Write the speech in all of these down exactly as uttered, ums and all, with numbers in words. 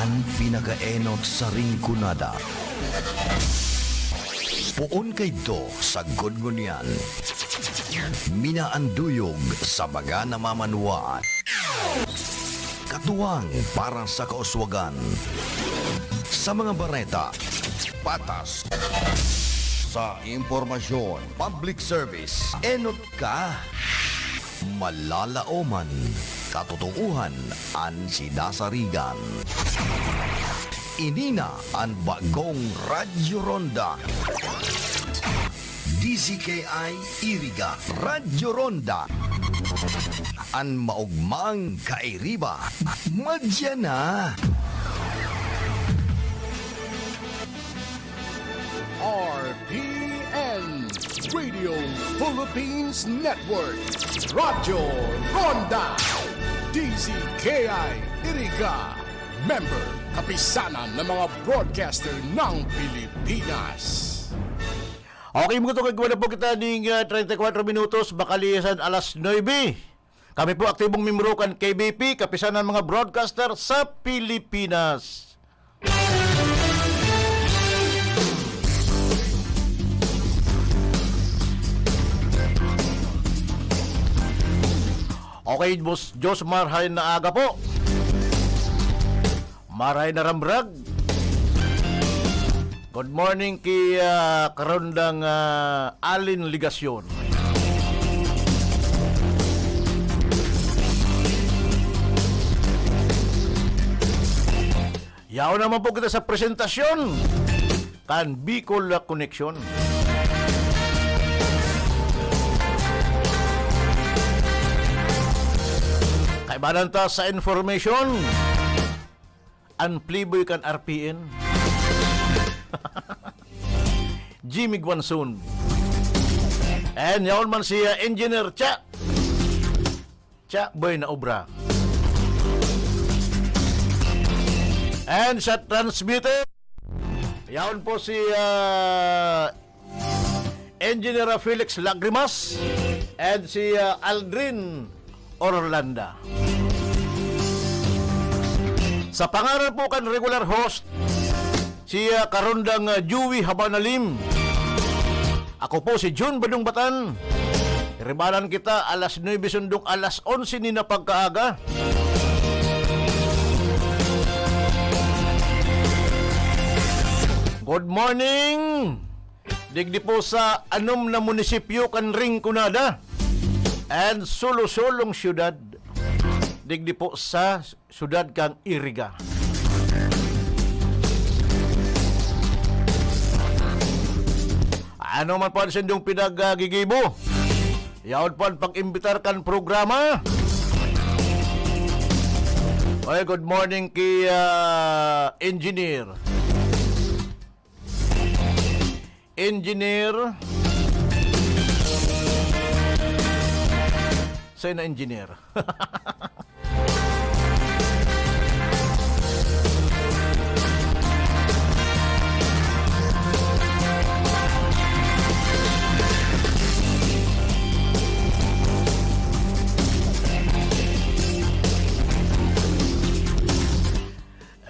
An pinakaenot sa Rinconada. Poon kaidto sagkod ngunyan. Minaanduyog sa mga namamanwaan. Katuwang para sa kauswagan. Sa mga bareta, patas. Sa impormasyon, public service, enot ka. Malalaoman, katotoohan an sinasarigan. Ini na an bagong Radyo Ronda. D Z K I Iriga, Radyo Ronda. An maogmang kairiba, madya na. R P N, Radio Philippines Network, Radyo Ronda, D Z K I Iriga, member, Kapisanan ng mga Broadcaster ng Pilipinas. Okay, mga tugag, wala po kita ning, ah, treinta y cuatro minutos, makalisan alas nuebe. Kami po aktibong membro kan K B P, Kapisanan ng mga Broadcaster sa Pilipinas. Okay, Boss Josmar, hay na aga po. Maray na ramrag. Good morning ki, ah, Karondang, ah, Alin Ligasyon. Yaon naman po kita sa presentasyon kan Bicol Connection. Kaibanan ta sa information, an playboy kan R P N, Jimmy Guanzon. And yaon man si, uh, Engineer Cha. Cha Boy na obra. And sa transmitter, yaon po si, uh, Engineer Felix Lagrimas and si, uh, Aldrin Orlanda. Sa pangaran po kan regular host, si, ah, Karondang, ah, Joey Habanalim. Ako po si Jun Badong Batan. Ribalan kita alas nuebe sundok alas onse ni na pagkaaga. Good morning! Digdi po sa anom na munisipyo kan Rinconada and Solo-Solong Syudad. Digdi po sa syudad kan Iriga. Ano man po an sindong pinaggigibo? Yaon po an pag-imbitar kan programa. Oy, good morning ki, ah, Engineer. Engineer. Sa'yo na, engineer.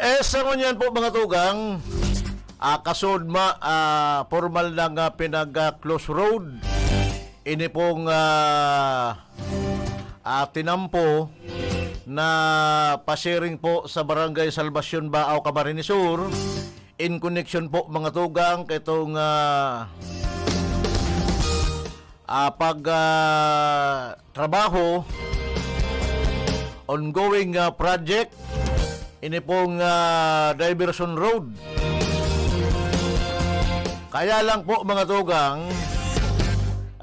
Eh, sa ngunyan po, mga tugang, ah, kasod ma-, ah, formal na nga pinag, ah, close road. Ini pong, ah, ah, tinampo na pa-sharing po sa Barangay Salvacion, Baao, Camarines Sur, in connection po, mga tugang, kaitong, ah, ah, pag, ah, trabaho, ongoing, ah, project, ini pong, ah, diversion road. Kaya lang po, mga tugang,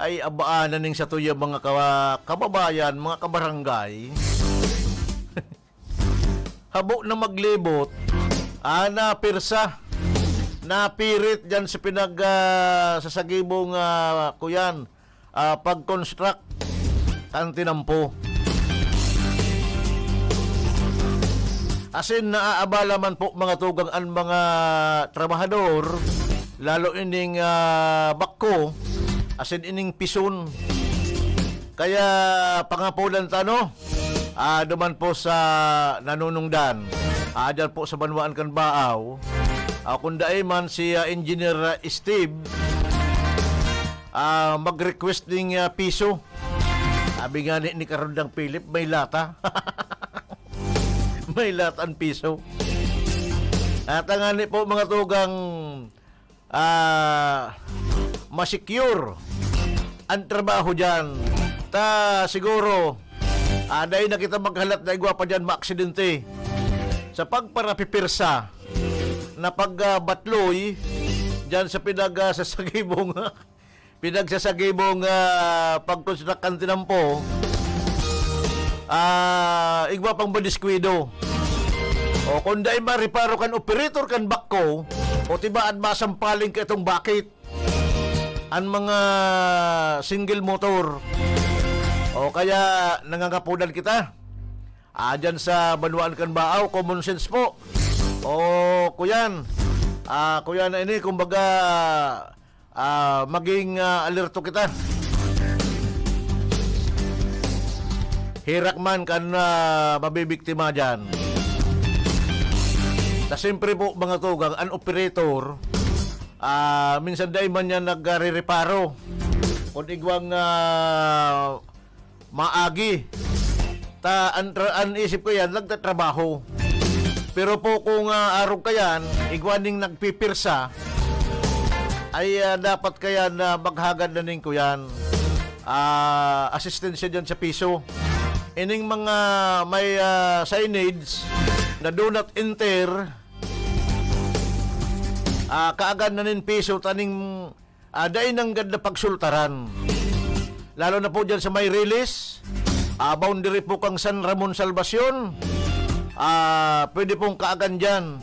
ay abaan na ning satuyang mga kawa-, kababayan, mga kabarangay. Habo na maglibot, ah, napirsa, napirit diyan sa pinag, ah, sasagibong, ah, kuyan, ah, pag-construct kan tinampo. Asin naaabala man po, mga tugang, an mga trabahador, lalo ining, ah, bako, asin ining pison. Kaya pangapodan ta, no? Ah, duman po sa nanunungdan. Ah, dyan po sa banwaan kan Baaw. Ah, kung dai man si, ah, Engineer, ah, Steve, ah, mag-request ning, ah, piso. Sabi nga ni, ni Karundang Philip, may lata. May lata ang piso. At ang ani po, mga tugang, ah, masecure ang trabaho diyan. Ta siguro, ah, dai na kita maghalat na igwa pa diyan maaksidente. Sa pagparapipirsa na pag, ah, batloy diyan sa pinag, ah, sasagibong, pinagsasagibong, ah, pag-construct kan tinampo, ah, igwa pang madiskwido. O kung dai mareparo kan operator kan backhoe, o tibaad masampaling ka itong bakit an mga single motor. O kaya nangangapodan kita. Ah, dyan sa banwaan kan Baaw, common sense po. O, kuyan. Ah, kuyan na ini, kumbaga, ah, maging, ah, alerto kita. Herak man kan, ah, mabibiktima dyan. Ta siyempre po, mga tugang, an operator, ah, minsan dai man yan nagre-reparo. Kung igwang, ah, maagi. Ta, an, tra-, an isip ko yan, nagtatrabaho. Pero po kung, ah, arog ka yan, igwa ning nagpipirsa, ay, ah, dapat kaya na maghagad na ning kuyan, ah, asistensya dyan sa piso. Ining mga may, ah, signage na do not enter, ah, kaagad na nin piso, taning, ah, dai nanggad na pagsultaran. Lalo na po dyan sa may release, ah, boundary po kang San Ramon Salvacion, ah, pwede pong kaagan dyan.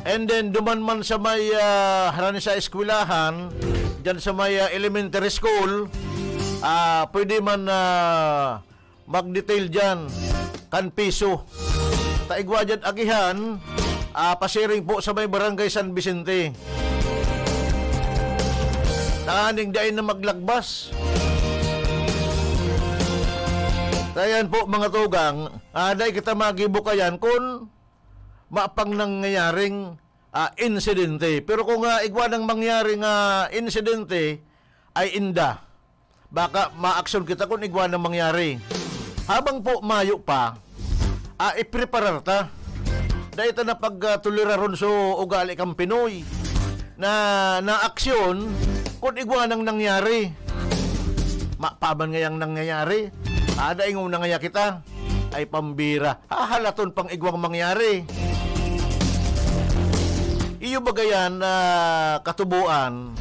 And then, duman man sa may, ah, harani sa eskwelahan, dyan sa may, ah, elementary school, ah, pwede man, ah, mag-detail dyan kan piso. Ta igwa dyan agihan, ah, pasiring po sa may Barangay San Vicente. Taning dai na maglagbas. Kaya yan po, mga tugang, ah, dai kita magibo kayan kun mapang nangyayaring, ah, insidente. Pero kung, ah, igwa nang mangyari nga insidente, ay inda. Baka maaksyon kita kun igwa nang mangyari. Habang po mayo pa, ah, ipreparar ta. Dai ta na pagtoleraron so ugali kan Pinoy na naaksyon kun igwa nang nangyari. Mapaman ngayang nangyayari. Ah, dai nguna ngaya kita. Ay pambira. Hahalaton pang igwang mangyari. Iyo ba gayan na katuboan?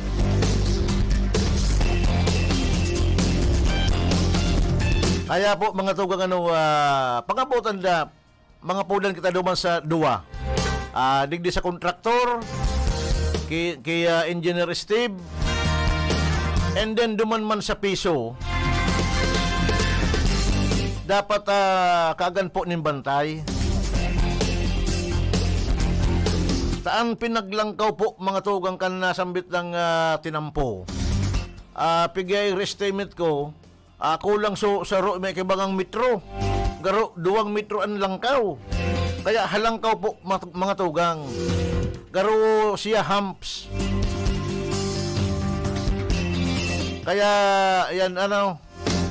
Kaya po, mga tugang, ano, ah, pangabutan da, mga pulan kita duman sa duwa. Ah, digdi sa kontraktor, ki-, kay, ah, Engineer Steve, and then duman man sa piso, dapat, ah, kaagan po nin bantay. Ta an pinaglangkaw po, mga tugang, kan nasambit nang, ah, tinampo. Ah, pigay estimate ko, ah, kulang so saro may kibangang metro. Garo, duwang metro an langkaw. Kaya halangkaw po, mat-, mga tugang. Garo siya humps. Kaya, yan, ano,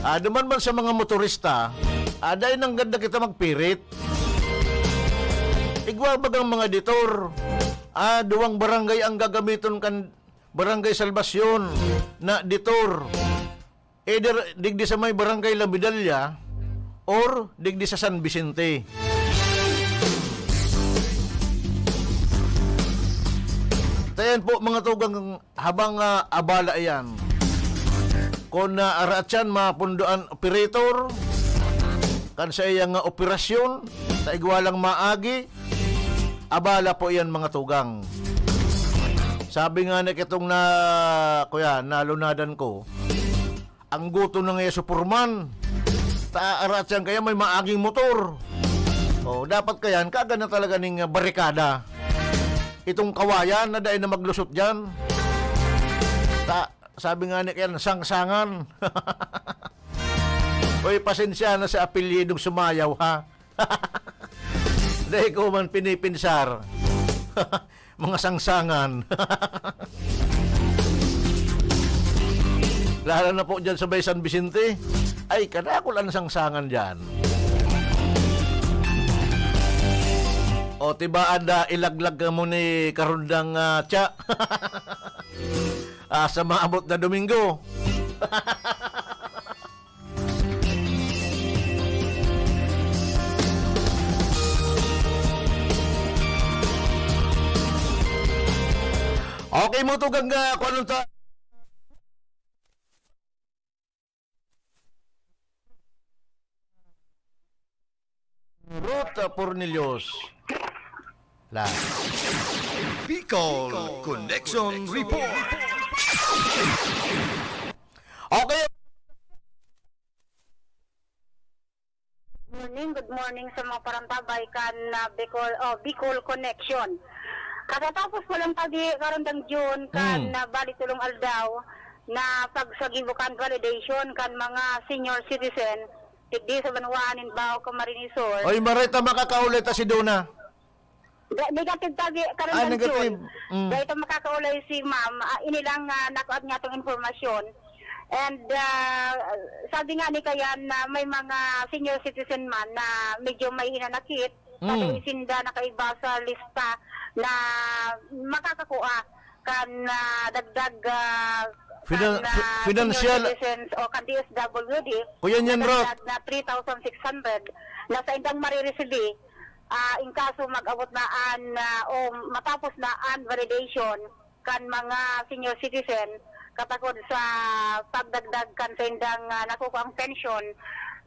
ah, duman man sa mga motorista, ah, dai nanggad na kita magpirit. Igwa bagang mga detour. Ah, duwang barangay ang gagamiton kan Barangay Salvacion na detour. Either digdi sa may Barangay La Medalla or digdi sa San Vicente. Tayan po, mga tugang, habang, ah, abala iyan. Kung, ah, araat siyan, mapundoan operator, kan sa iyang, ah, operasyon, sa igwa lang maagi, abala po iyan, mga tugang. Sabi nga ni kitong na, kuya, nalunadan ko, ang guto na nga supurman. Ta, araat siyan kaya may maaging motor. O, dapat kayan, kaga na talaga ning, ah, barikada. Itong kawayan na dai na maglusot diyan. Ta, sabi nga ni kayan, sangsangan. Uy, pasensya na sa apelyidong Sumayaw, ha? Dai ko man pinipinsar. Mga sangsangan. Lalo na po dyan sa may San Vicente. Ay, kadakol ang sangsangan dyan. O, tiba, anda, ilaglag mo ni Karundang, ah, Cha. Ah, sa maabot na Domingo. Okay mo to, Gangga. Kung anong ta- Ruth Pornelius. La. Bicol Connection Report. Okay. Morning, good morning sa mga parantabay kan, ah, Bicol, oh, Bicol Connection. Kakatapos pa lang tabi karon dang June kan, Hmm. ah, bali tulong aldaw na pagsagibo kan validation kan mga senior citizen digdi sa banwaan nin Bao, Camarines Sur. Oy, maray ta makakaulay ta si Dona. Da, negative tabi karon Ah, dang negative. June. Mm. Dahil ito makakaulay si ma'am, ah, ini lang, ah, nakuha niya itong informasyon. And, ah, sabi nga ni Kayan na may mga senior citizen man na medyo may hinanakit, Mm. pati sinda nakaiba sa lista na makakakuha kan, ah, dagdag, ah, Finan-, kan, ah, fi-, financial senior citizens o kan D S W D, Kuya Nian Rot. Dagdag na three thousand six hundred na sa indang mariresibi, ah, in kaso mag-abot na an, ah, o matapos na an validation kan mga senior citizen katakod sa pagdagdag kan saindang, ah, nakukuang pensyon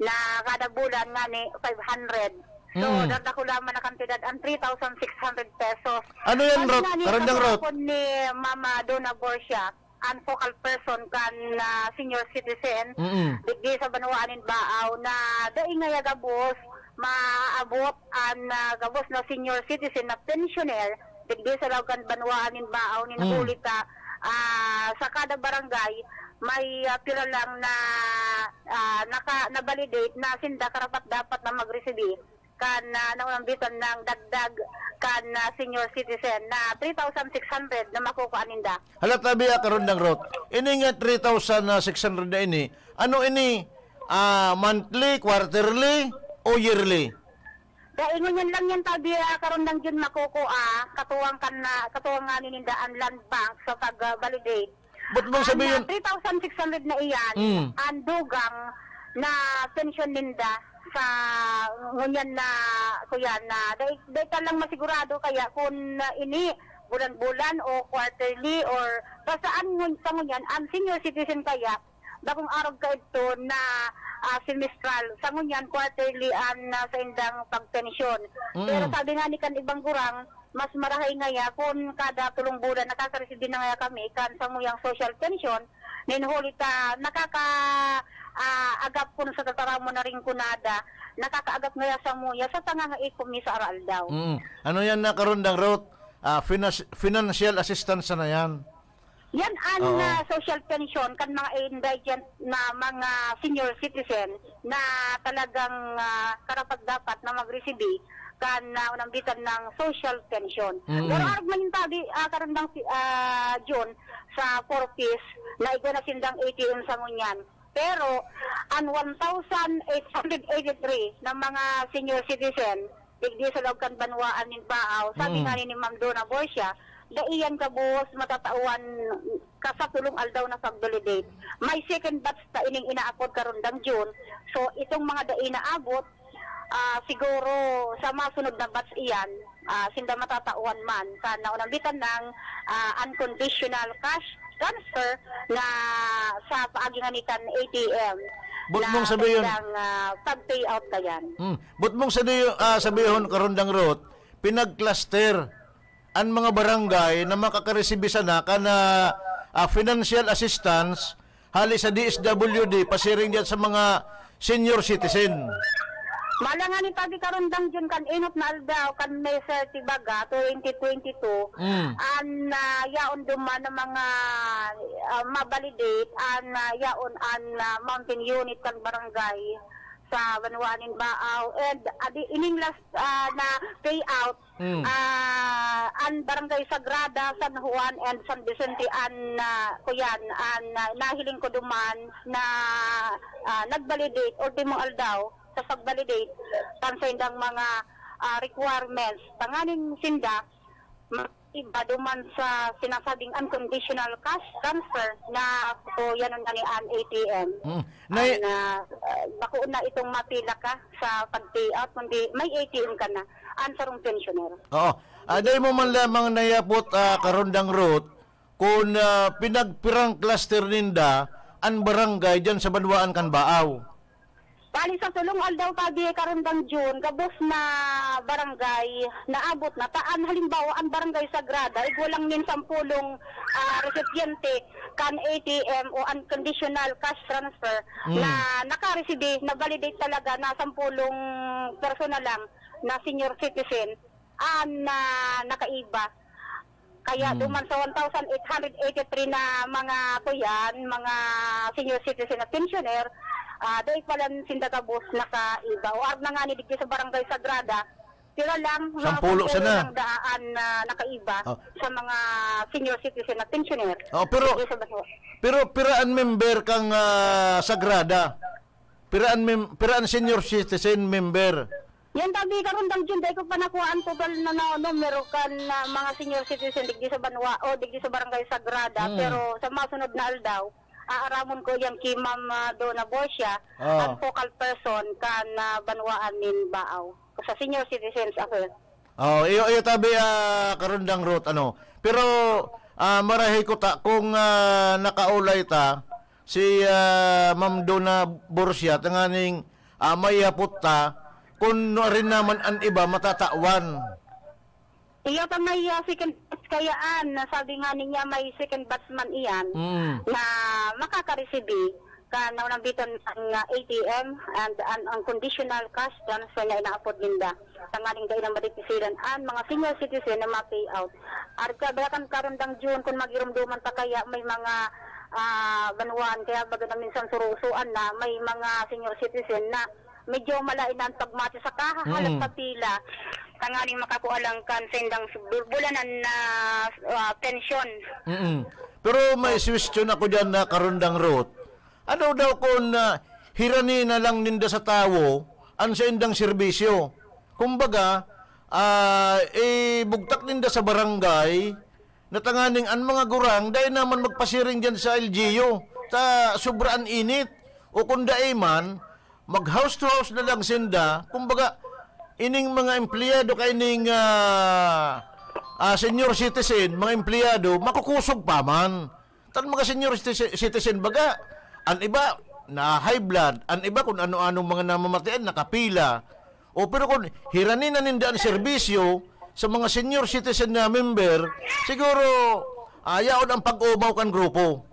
na kada bulan ngani five hundred. So, Mm. dadakulaman na kantidad ang three thousand six hundred pesos. Ano yan, Rot? Karandang Rot? Ni Mama Dona Borsia, ang focal person kan, ah, senior citizen, Mm-mm. digdi sa banwaan nin Baaw na dai ngaya gabos maabot an, ah, gabos na senior citizen na pensioner digdi sa laog kan banwaan nin Baaw nin Mm. huli ta, ah, sa kada barangay may, ah, pila lang na, ah, naka-, na-validate na sinda karapat-dapat na magresibi kan, ah, naunambitan ng dagdag kan, ah, senior citizen na three thousand six hundred na makukuha ninda. Hala, tabi, ah, Karundang Rot. Ini nga three thousand six hundred na ini, ano ini? Ah, monthly, quarterly, o yearly? Dai, ngunyan lang yan, tabi, ah, Karundang Jun, makukuha, katuwang kan na, katuwang nga nininda an Land Bank sa pag, ah, validate. Ba't mong Ang, sabihin? ah, three thousand six hundred na iyan, Mm. ang dugang na pensyon ninda sa ngunyan na, kuya, na dai, dai ta lang masigurado kaya kun, ah, ini bulan-bulan o quarterly or basta an ngun-, sa ngunyan, ang senior citizen kaya, bakong arog kaidto na, ah, semestral. Sa ngunyan, quarterly an, ah, saindang pagpensyon. Mm. Pero sabi nga ni kan ibang gurang, mas marahay ngaya kun kada tulong bulan nakakaresibi na ngaya kami kan samuyang social pension, nin huli ta nakaka-, ah, agap kun sa tataramon na Rinconada, nakakaagap ngaya samuya sa tanga nga ikom mi sa araaldaw. Mm. Ano yan na, Karundang Rot? Ah, finas-, financial assistance na yan. Yan ang, Oo. ah, social pension kan mga indigent na mga senior citizen na talagang, ah, karapat-dapat na magresibi kan, ah, unambitan ng social pension. Mm. Pero arog man yung tabi, ah, Karundang si, ah, Jun, sa Four Ps na igwa na sindang A T M sa ngunyan. Pero ang one thousand eight hundred eighty-three na mga senior citizen, digdi sa laog kan banwaan nin Baaw, sabi Mm. nga ni Ma'am Dona Borsia, dai yan gabos matatawan ka sa tulong aldaw na pag-validate. May second batch pa ining inaapod Karundang Jun. So, itong mga dai naabot, ah, siguro sa masunod na batch iyan, ah, sinda matatawan man sa naunambitan ng, ah, unconditional cash transfer na sa paagi nga ni kan A T M But na mong sabihin kailang, ah, pag-payout kayan. Hmm. But mong sabi, ah, sabihon, Karundang Rot, pinag-cluster an mga barangay na makakaresibi sana kan, ah, ah, financial assistance hali sa D S W D, pasiring diyan sa mga senior citizen. Malangan ni Padi Karundang Jun kan inot na aldaw, kan May thirty baga, twenty twenty-two, Mm. an, ah, yaon duman na mga, ah, ma-validate, an, ah, yaon an, ah, mountain unit kan barangay sa banwaan nin Baao. And, ah, di, ining last, ah, na payout, Mm. ah, an Barangay Sagrada, San Juan, and San Vicente, an, ah, kuyan, an, ah, nahiling ko duman na, ah, nag-validate, ultimong aldaw, sa pag-validate kan saindang mga, ah, requirements. Tanganing sinda, iba duman sa sinasabing unconditional cash transfer na kuyanon na ni an A T M. Mm. Nay- An, ah, ah, bako na itong mapila ka sa pag-payout, kundi may A T M ka na, an sarong pensioner. Oo. Ah, dai mo man lamang nayapot, ah, Karondang Ruth, kung, ah, pinagpirang cluster ninda an barangay diyan sa banwaan kan Baao. Bali, sa sulong aldaw pa di karundang June, gabos na barangay naabot na. Taan, halimbawa, ang Barangay Sagrada, igwa lang nin sampulong, ah, resipiente kan A T M o unconditional cash transfer Mm. na nakaresibi, na-validate talaga na sampulong persona lang na senior citizen ang, ah, nakaiba. Kaya Hmm. duman sa one thousand eight hundred eighty-three na mga kuyan, mga senior citizen at pensioner, ah, dai pa lang sinda gabos nakaiba. O arog na ngani digdi sa Barangay Sagrada, pira lang, mga Sampulo sampulo sana. lang daan na nakaiba Oh. sa mga senior citizen at pensioner. Oh, pero, Digdi sa Baso. pero pira an member kang, ah, Sagrada? Pira an mem-, pira an senior citizen member? Yan tabi, karundang June, dai ko pa nakuha ang total na, na numero kan, ah, mga senior citizen digdi sa banwa o digdi sa Barangay Sagrada. Hmm. Pero sa masunod na aldaw, aaramon ko yan ki Ma'am, ah, Donna Borgia, Ah. ang focal person kan, ah, banwaan nin Baao. Sa Senior Citizens Affairs. Oh, iyo, iyo tabi, ah, Karundang Ruth, ano. Pero, ah, marahay ko ta, kung, ah, nakaulay ta, si, ah, Ma'am Donna Borgia, tanganing, ah, maihapot ta, kung nuarin naman an iba matatawan. Iya pa may, ah, second batch kayaan, na sabi nga niya may second batch man iyan Mm. na makakaresibi kan naunambitan ang, ah, A T M and an, ang conditional cash transfer na inaapod ninda. Tanganing dai na madipisilan an mga senior citizen na ma-payout. Arog ka, baya kan karundang June, kun magirumdoman ta kaya may mga, ah, banwaan, kaya baga na minsan surusuan na may mga senior citizen na medyo malain na ang pagmati sa kahahalat Mm. sa pila, tanganing makakua lang kan saindang bu-, bulanan na, ah, pensyon. Mm. Pero may suwestiyon ako diyan na Karundang Ruth. Ano daw kun, ah, hirani na lang ninda sa tawo an saindang serbisyo? Kumbaga, ah, ibugtak ninda sa barangay na tanganing an mga gurang dai naman magpasiring diyan sa L G U ta sobra an init. O kun dai man, mag house to house na lang sinda. Kumbaga, ining mga empleyado kaining, ah, ah, senior citizen, mga empleyado, makukusog pa man. Tan mga senior citi-, citizen baga, an iba na high blood, an iba kun ano-anong mga namamatian, nakapila. O, pero kun hirani na ninda an serbisyo sa mga senior citizen na member, siguro, ah, yaon ang pag-omaw kan grupo.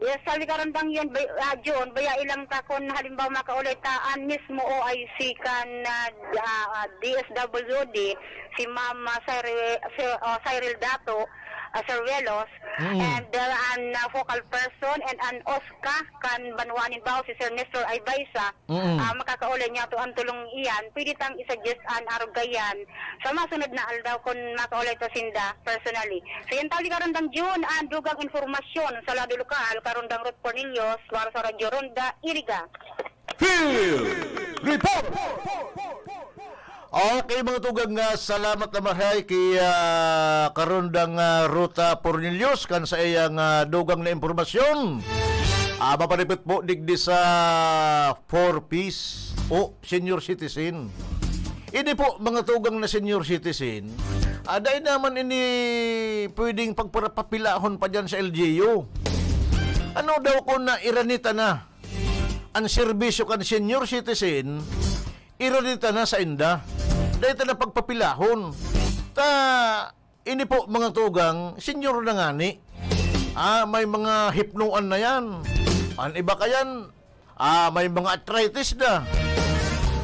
Yes, sabi karundang yun, bay-, ah, June, baya ilang ta kun halimbawa makaulay ta an mismo O I C kan, ah, ah, D S W D, si Ma'am, ah, Cyril, Sir, oh, Cyril Dato, ah, Sir Velos, Mm. and, ah, an, ah, focal person and an OSCA kan banwaan nin Baao, si Sir Nestor Aybaysa, Mm. ah, makakaulay niya to an tulong iyan, pwede tang i-suggest an arugayan sa masunod na aldaw kun makaulay ta sinda personally. So, yan tabi karundang June, an dugang impormasyon sa lado lokal, karundang Ruth Cornelius, para sa Radyo Ronda, Iriga. Field Report! Okay, mga tugang, ah, salamat na maray ki, ah, karundang, ah, Ruth, ah, Cornelius kan sa iyang, ah, dugang na impormasyon. Ah, maparipot po digdi sa four Ps o senior citizen. Ini po, mga tugang na senior citizen, ah, dai naman ini pwedeng pagparapapilahon pa diyan sa L G U. Ano daw kung nairanita na an serbisyo kan senior citizen, iranita na sa inda. Dai ta na pagpapilahon. Ta, ini po, mga tugang, senior na ngani. Ah, may mga hipnoan na yan. An iba kayan, ah, may mga arthritis na.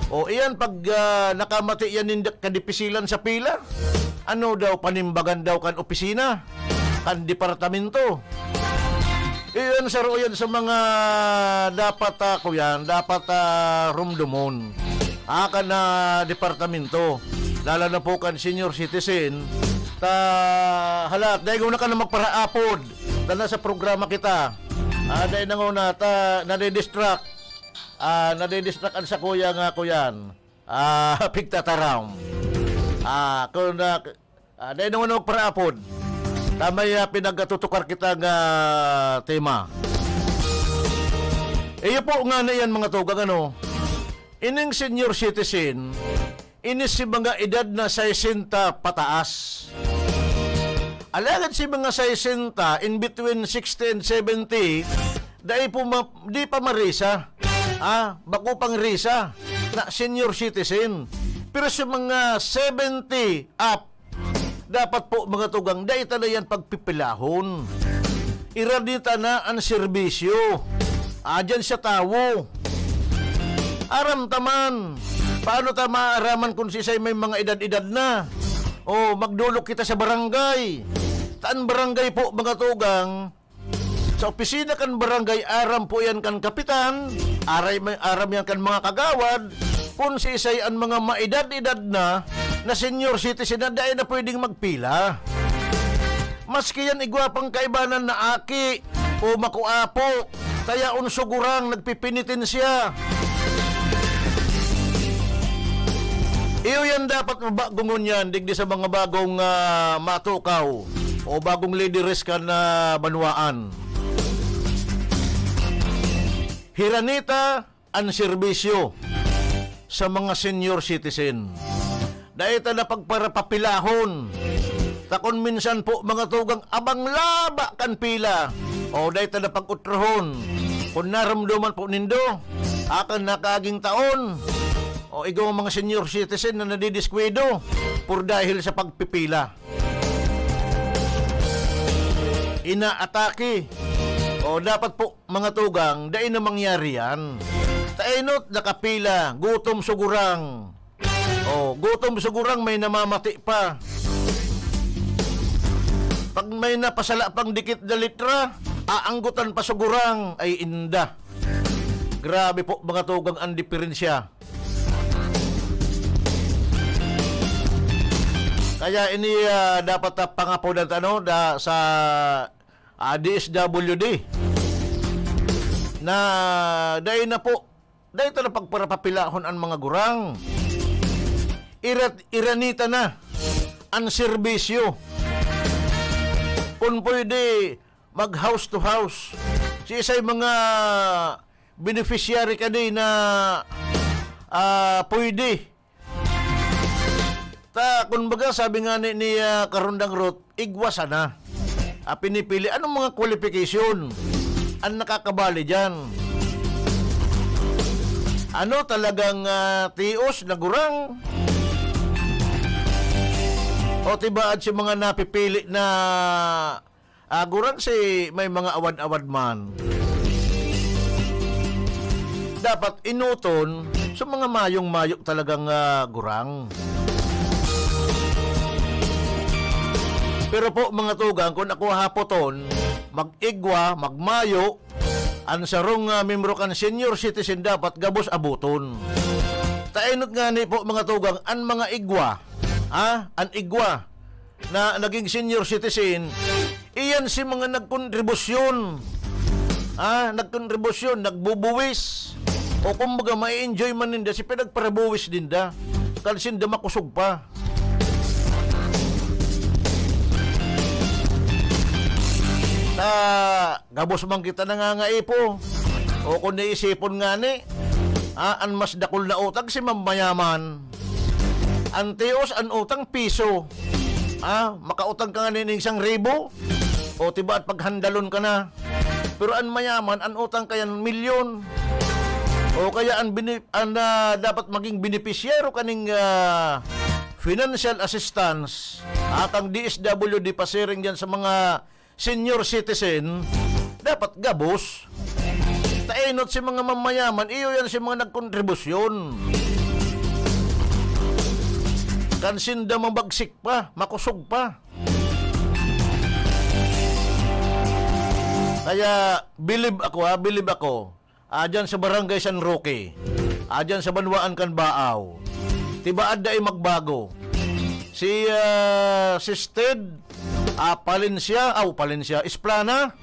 O iyan, pag, ah, nakamati yan ninda kadipisilan sa pila, ano daw, panimbagan daw kan opisina, kan departamento. Iyon, saro yan sa mga dapat, ah, kuyan, dapat, ah, rumdumon. Ah, kan, ah, departamento. Lalo na po kan senior citizen. Ta, hala, dai nguna ka na magparaapod. Tana sa programa kita. Ah, dai na nguna, ta, nadidistract. Ah, nadidistract an sakuya nga kuyan. Ah, pigtataram. Ah, kun, ah, ah, dai naman magparaapod. Tamay, ah, pinagkatutukar kita nga tema. Iyo po nga na yan, mga tugang, ano? Ining senior citizen, ini si mga edad na sesenta pataas. Alagad si mga sesenta, in between sixty and seventy, dai po ma-, di pa marisa. Ah, bako pang risa na senior citizen. Pero sa mga seventy up, dapat po, mga tugang, dai ta na yan pagpipilahon. Iradita na an serbisyo. Adyan sa tawo. Aram ta man. Paano ta maaraman kung sisay may mga edad-edad na? O, magdolok kita sa barangay. Ta an barangay po, mga tugang, sa opisina kan barangay, aram po yan kan kapitan, aray may, aram yan kan mga kagawad, kung sisay an mga maedad-edad na, na senior citizen na dai na pwedeng magpila. Maski yan igwa pang kaibanan na aki o makuapo, kaya un sugurang nagpipinitensya. Iyo yan dapat mabagongon yan, digdi sa mga bagong, ah, matukaw o bagong lideres kan, ah, banwaan. Hiranita an serbisyo sa mga senior citizen. Dai ta na pagparapapilahon. Ta kun minsan po, mga tugang, abang laba kan pila. O, dai ta na pag-utrohon. Kun naramdaman po nindo, akan nakaaging taon, o igwa mga senior citizen na nadidiskuwido por dahil sa pagpipila. Inaatake. O, dapat po, mga tugang, dai na mangyari yan. Ta enot nakapila, gutom sugurang. O, gutom sugurang may namamati pa. Pag may napasala pang dikit na litra, aanggotan pa sugurang. Ay, inda. Grabe po, mga tugang, ang diferensya. Kaya ini, ah, dapat, ah, pangapodan ta, ano, da, sa, ah, D S W D na dai na po, dai ta na pagparapapilahon an mga gurang. Irat-, iranita na an serbisyo. Kun pwede, mag house to house. Sisay mga beneficiary kadi na, ah, pwede. Ta, kun baga, sabi nga ni, ni, ah, Karundang Ruth, igwa sana. Ah, pinipili. Anong mga qualification ang nakakabali diyan? Ano talagang, ah, tios na gurang? O tibaad si mga napipili na Ah, gurang si may mga awad-awad man. Dapat enoton sa mga mayong-mayo talagang, ah, gurang. Pero po, mga tugang, kung ako hapoton, mag-igwa, magmayo, an sarong, ah, membro kan senior citizen dapat gabos aboton. Ta enot ngani po, mga tugang, an mga igwa, ah, an igwa, na naging senior citizen, iyan si mga nagkontribusyon. Ah, nagkontribusyon, nagbubuwis. O kumbaga, ma-enjoy man ninda si pinagparabuwis ninda. Kan sinda makosog pa. Ta, gabos man kita nangangaipo. O kung naisipon ngani, ah, an mas dakul na utang si mamayaman. An tios, an utang, piso. Ah, makautang ka ngani ning isang ribo, o tibaad paghandalon ka na. Pero an mayaman, an utang kayan, milyon. O kaya an bini-, an, ah, dapat maging benepisyero kaning, ah, financial assistance, ah, kang D S W D pasiring diyan sa mga senior citizen, dapat gabos. Ta enot si mga mamayaman, iyo yan si mga nagkontribusyon. Kan sinda mabagsik pa, makosog pa. Kaya, bilib ako, ha, bilib ako. Ah, dyan sa Barangay San Roque. Ah, dyan sa Banwaan kan Baaw. Tibaad dai magbago. Si, ah, si Sted, ah, Palencia, aw, Palencia, Esplana.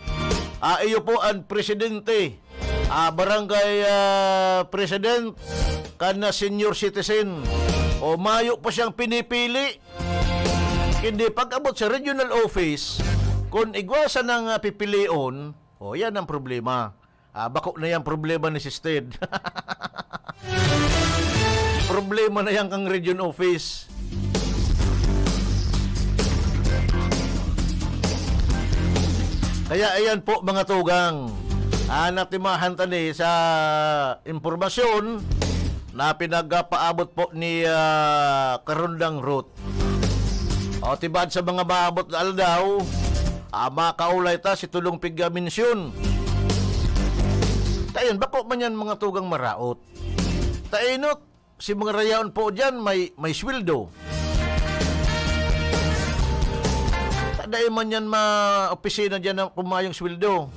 Ah, iyo po ang presidente. Ah, barangay, ah, president kan, ah, senior citizen. O mayo pa siyang pinipili. Hindi, pag-abot sa regional office, kung igwa sa nang, ah, pipilion, o, yan ang problema. Ah, bako na yan problema ni Sister. Problema na yan kang region office. Kaya ayan po, mga tugang, ah, natimahan ta ni sa impormasyon na pinagpaabot po ni, ah, Karundang Ruth. O, tibaad sa mga maabot na aldaw, ah, makaulay ta si Tulong Pigga Mensyon. Tayon, bako man yan mga tugang maraot. Tainot, si mga rayaon po dyan, may, may sweldo. Taday man yan ma-opisina dyan na kumayong sweldo.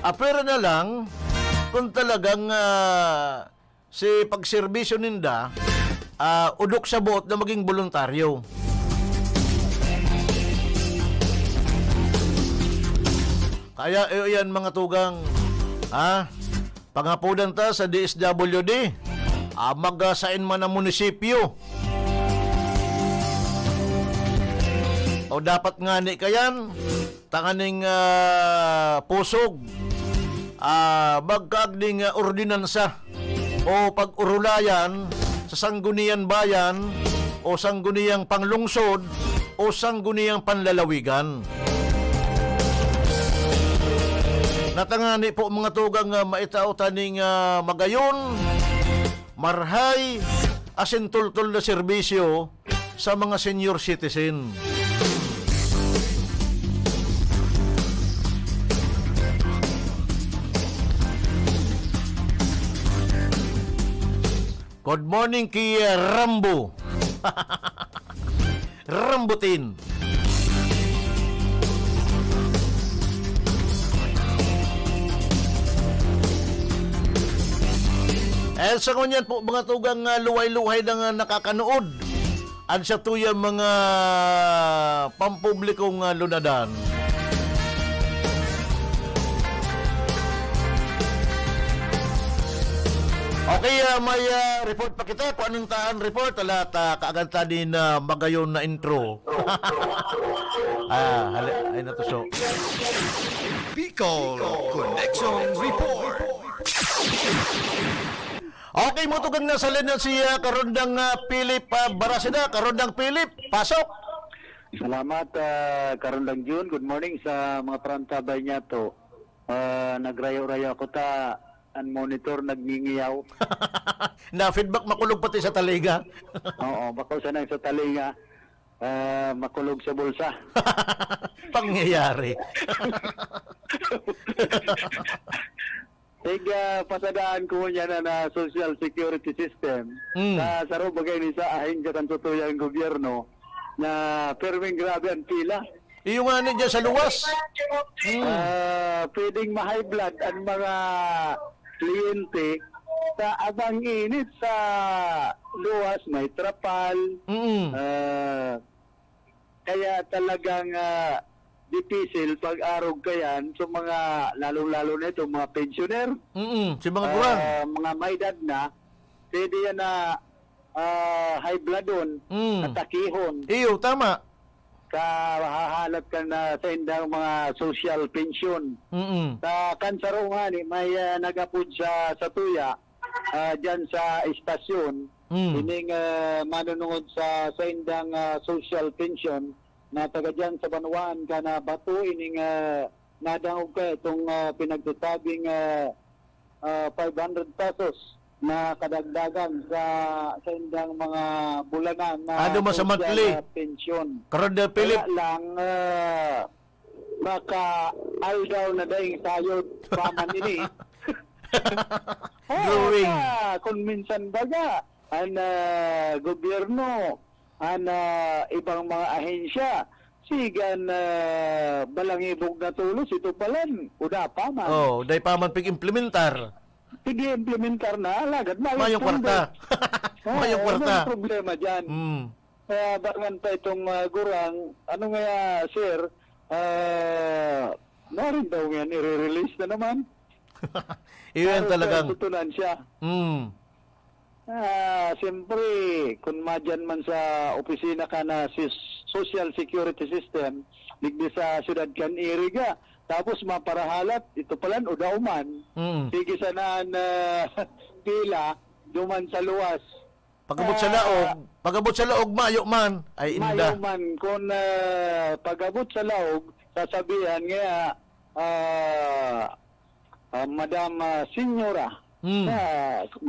Ah, pwera na lang kung talagang, ah, si pagserbisyo ninda, ah, udok sa boot na maging boluntaryo. Kaya, iyo yan, mga tugang, ha? Pangapodan ta sa D S W D, ah, mag-, ah, sain man ang munisipyo. O dapat ngani kayan, tanganing, ah, pusog, ah, magkaagning, ah, ordinansa o pag-urulayan sa Sangguniang Bayan o Sangguniang Panglungsod o Sangguniang Panlalawigan. Natangani po, mga tugang, ah, maitao taning, ah, magayon, marhay, asin tultol na serbisyo sa mga senior citizen. Good morning ki, uh, Rambo. Rambutin. Eh, sa ngunyan po, mga tugang, ah, luhay-luhay na nga nakakanood, an satuyang mga pampublikong, ah, lunadan. Okay, ah, may, ah, report pa kita. Kung anong taan report, ala, ta, kaagad ta din, ah, magayon na intro. Ah, hali-, ay, natuso. Bicol Connection Report. Okay, mga tugang, nasa linya si, ah, Karondang, ah, Philip, ah, Barasida. Karondang Philip, pasok. Salamat, ah, Karondang Jun. Good morning sa mga parantabay niya to. Ah, nagrayo-rayo ako ta, an monitor nagngingiyaw. Na-feedback, makulog pati sa talinga. Oo, bako sanang sa talinga. Ah, makulog sa bulsa. Pangyayari. Tiga pasadaan ko niya na, na social security system. Mm. Sa saro bagay ni sa ahensya kan satuyang gobyerno na perming grabe ang pila. Iyo nga ni dyan sa luwas. Mm. Ah, pwedeng ma-high blood ang mga kliyente sa abang init sa luwas, may trapal. Mm. Ah, kaya talagang, ah, dipisil pag-arog kayan sa mga, lalong-lalo na itong mga pensioner. Mm, si mga gurang. Ah, mga may edad na, pwede yan na, ah, high bloodon, Mm. atakihon. Iyo, tama. Kahahalat ka na sa indang mga social pension. Mm. Sa kansaro nga ni, may, ah, nag-apod sa, sa tuya, ah, dyan sa estasyon, Mm. ining, ah, manunungod sa, sa indang, ah, social pension na taga dyan sa Banwaan ka na bato, ining, ah, nadangog ka itong, ah, pinagsasabing, ah, ah, five hundred pesos na kadagdagan sa, sa indang mga bulanan na Ano man sa social, monthly? ah, pension. Karon na, Philip. Kaya lang, ah, baka aldaw na daing sayod pa man ini. Oo, Drawing. Sa, kung minsan baga, an, ah, gobyerno, an, ah, ibang mga ahensya, Sigan, ah, balangibog na tolos, ito palan, uda pa man. Oh, dai pa man pig-implementar. Pig-implementar na, alagad mayong Mayong pondo. kwarta. Oo, Mayong kwarta. anong problema dyan? Mm. Kaya abangan pa itong, ah, gurang, ano nga, sir, ah, narin daw nga, nire-release na naman. Iyon Parang talagang tutunan siya. Mm. Ah, siyempre, kung madyan man sa opisina ka na sis-, Social Security System, digdi sa siyudad kan Iriga, tapos maparahalat, ito palan, o dauman. Mm. Sige sana na pila, duman sa luwas. Pag-abot sa Ah, laog, pag-abot sa laog, mayo man. Ay, inda. Mayo man. Kung, ah, pag-abot sa laog, sasabihan nga, ah, ah, Madam, ah, Senyora, Mm. sa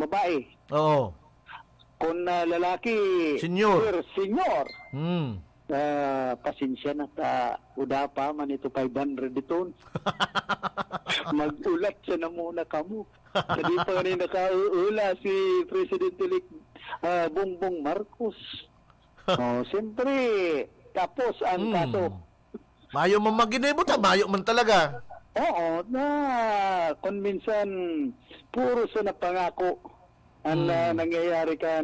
babae. Oo. Kung, ah, lalaki, Senyor. Sir, Senyor. Mm. Ah, pasensya na ta, uda pa man ito five hundred iton. Mag-ulat siya na muna kamo. Sa di pa nga rin nakauula si Presidente-elect, ah, Bongbong Marcos. Oh, siyempre, tapos ang Hmm. kaso. Mayo man maginibo ta, mayo man talaga. Oo, na kung minsan, puro sa napangako ang, Hmm. ah, nangyayari kan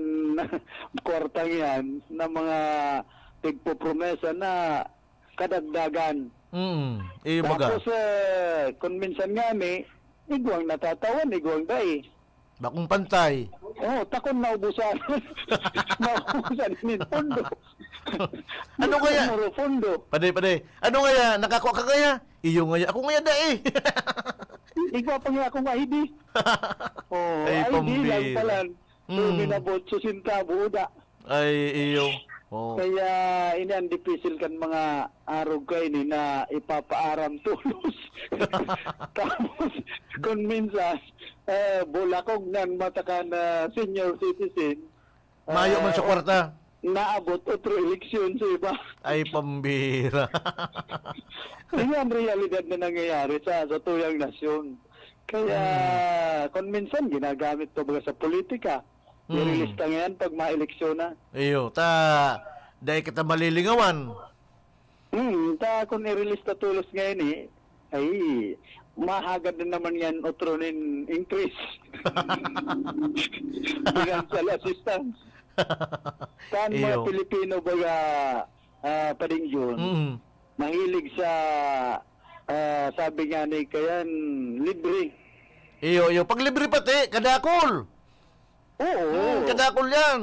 kwartang yan na mga tigpopromesa na kadagdagan. Mm, iyo baga. Tapos, eh, kung minsan nga ni, igwang natatawan, igwang dai. Bakong pantay. Oh, takon naubusan. Naubusan nin pondo. Ano kaya? Muro pondo. Pade, pade. Ano kaya? Nakakwa ka kaya? Iyo ngaya. Ako ngaya dai. Igwa pa nga akong I D. Oh, Ay, I D lang pambira. palan. So, Hmm. minabot, so, sintabo, uda. Ay, iyo. Oh. Kaya, ini ang dipisil kan mga arog kaini na ipapaaram tolos. Tapos, kung minsan, eh, bulakog nan mata kan, ah, senior citizen, Mayo man sa ah, kwarta. naabot otro eleksyon sa iba. Ay, pambira. Ini ang realidad na nangyayari sa, sa tuyang nasyon. Kaya, Hmm. kung minsan, ginagamit to baga sa politika. Hmm. Nirelista ngayon pag maeleksyon na. Iyo, ta, dai kita malilingawan. Hmm, ta, kung irelista tolos ngayon eh, ay, mahagad na naman yan otro nin increase. Financial assistance. Kan mga Iyo. Pilipino baga, ah, Pading Jun, Mm. mahilig sa, ah, sabi nga ni Kayan, libre. Iyo, iyo. Pag libre pati, kadakol. Oo. Hmm, kadakol yan.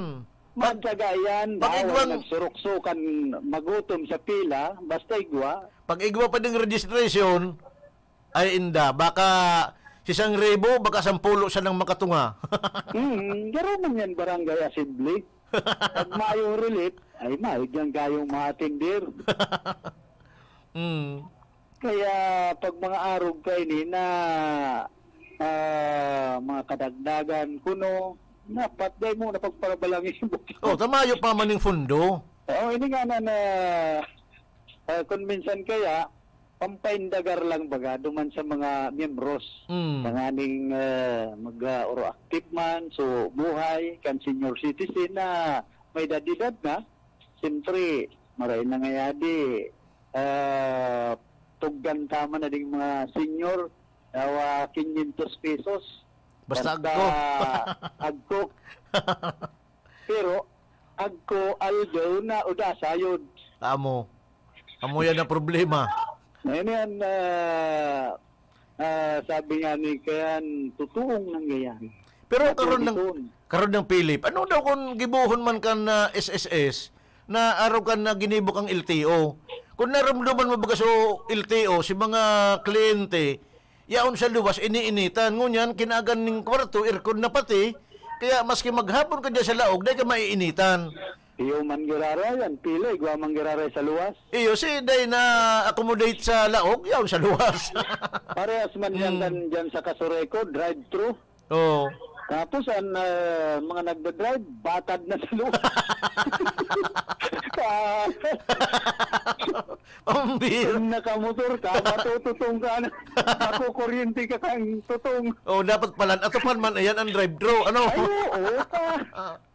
Pag, Matyaga yan, pag bawal igwang nagsurukso kan magutom sa pila, basta igwa. Pag igwa pa ding registration, ay inda, baka sisang ribo, baka sampulo siya nang makatunga. Hmm, garo man yan barangay assembly. Pag mayong relief, ay mayo diyan kayong maatindir. Hmm. Kaya pag mga arog kaini na, ah, mga kadagdagan kuno, dapat dai mo na pagparabalangi. Oh, ta mayo pa man ning fundo. Oo, ini nga na, na, ah, kung minsan kaya, pampaindagar lang baga duman sa mga miyembros. Mm. Tanganing, ah, mag, ah, oro active man, so buhay, kan senior citizen na may edad-edad na, siyempre, maray na ngayadi, ah, tugdan ta man na ding mga senior, dawa quinientos pesos. Basta Basta agko. agko. Pero, agko, aldaw na, uda, sayod. Amo. Amo yan ang problema. Ngayon yan, ah, ah, sabi nga ni Kayan, totoong nangyayari. Pero Sa karon ng, Tuniton. karon ng Philip, ano daw kung gibohon man kan, ah, S S S, na araw kan na ginibo kang L T O? Kung naramdaman mo baga so L T O, si mga kliyente, yaon sa luwas, iniinitan. Ngunyan, kinagan ning kwarto, aircon na pati, kaya maski maghapon ka dyan sa laog, dai ka maiinitan. Iyo man giraray, ang pila, igwa man giraray sa luwas. Iyo, si dai na accommodate sa laog, yaon sa luwas. Parehas man yan Hmm. kan dyan sa Kasureco, drive-thru. Oo. Tapos ang, ah, mga nagdadrive, batad na sa luwas. Ka- Ang bir- Kung nakamotor ka, matututong ka na. Makukuryente ka kang tutong. Oh, dapat pala, atopan man, ayan ang drive-thru, ano? Ay, oo, ka.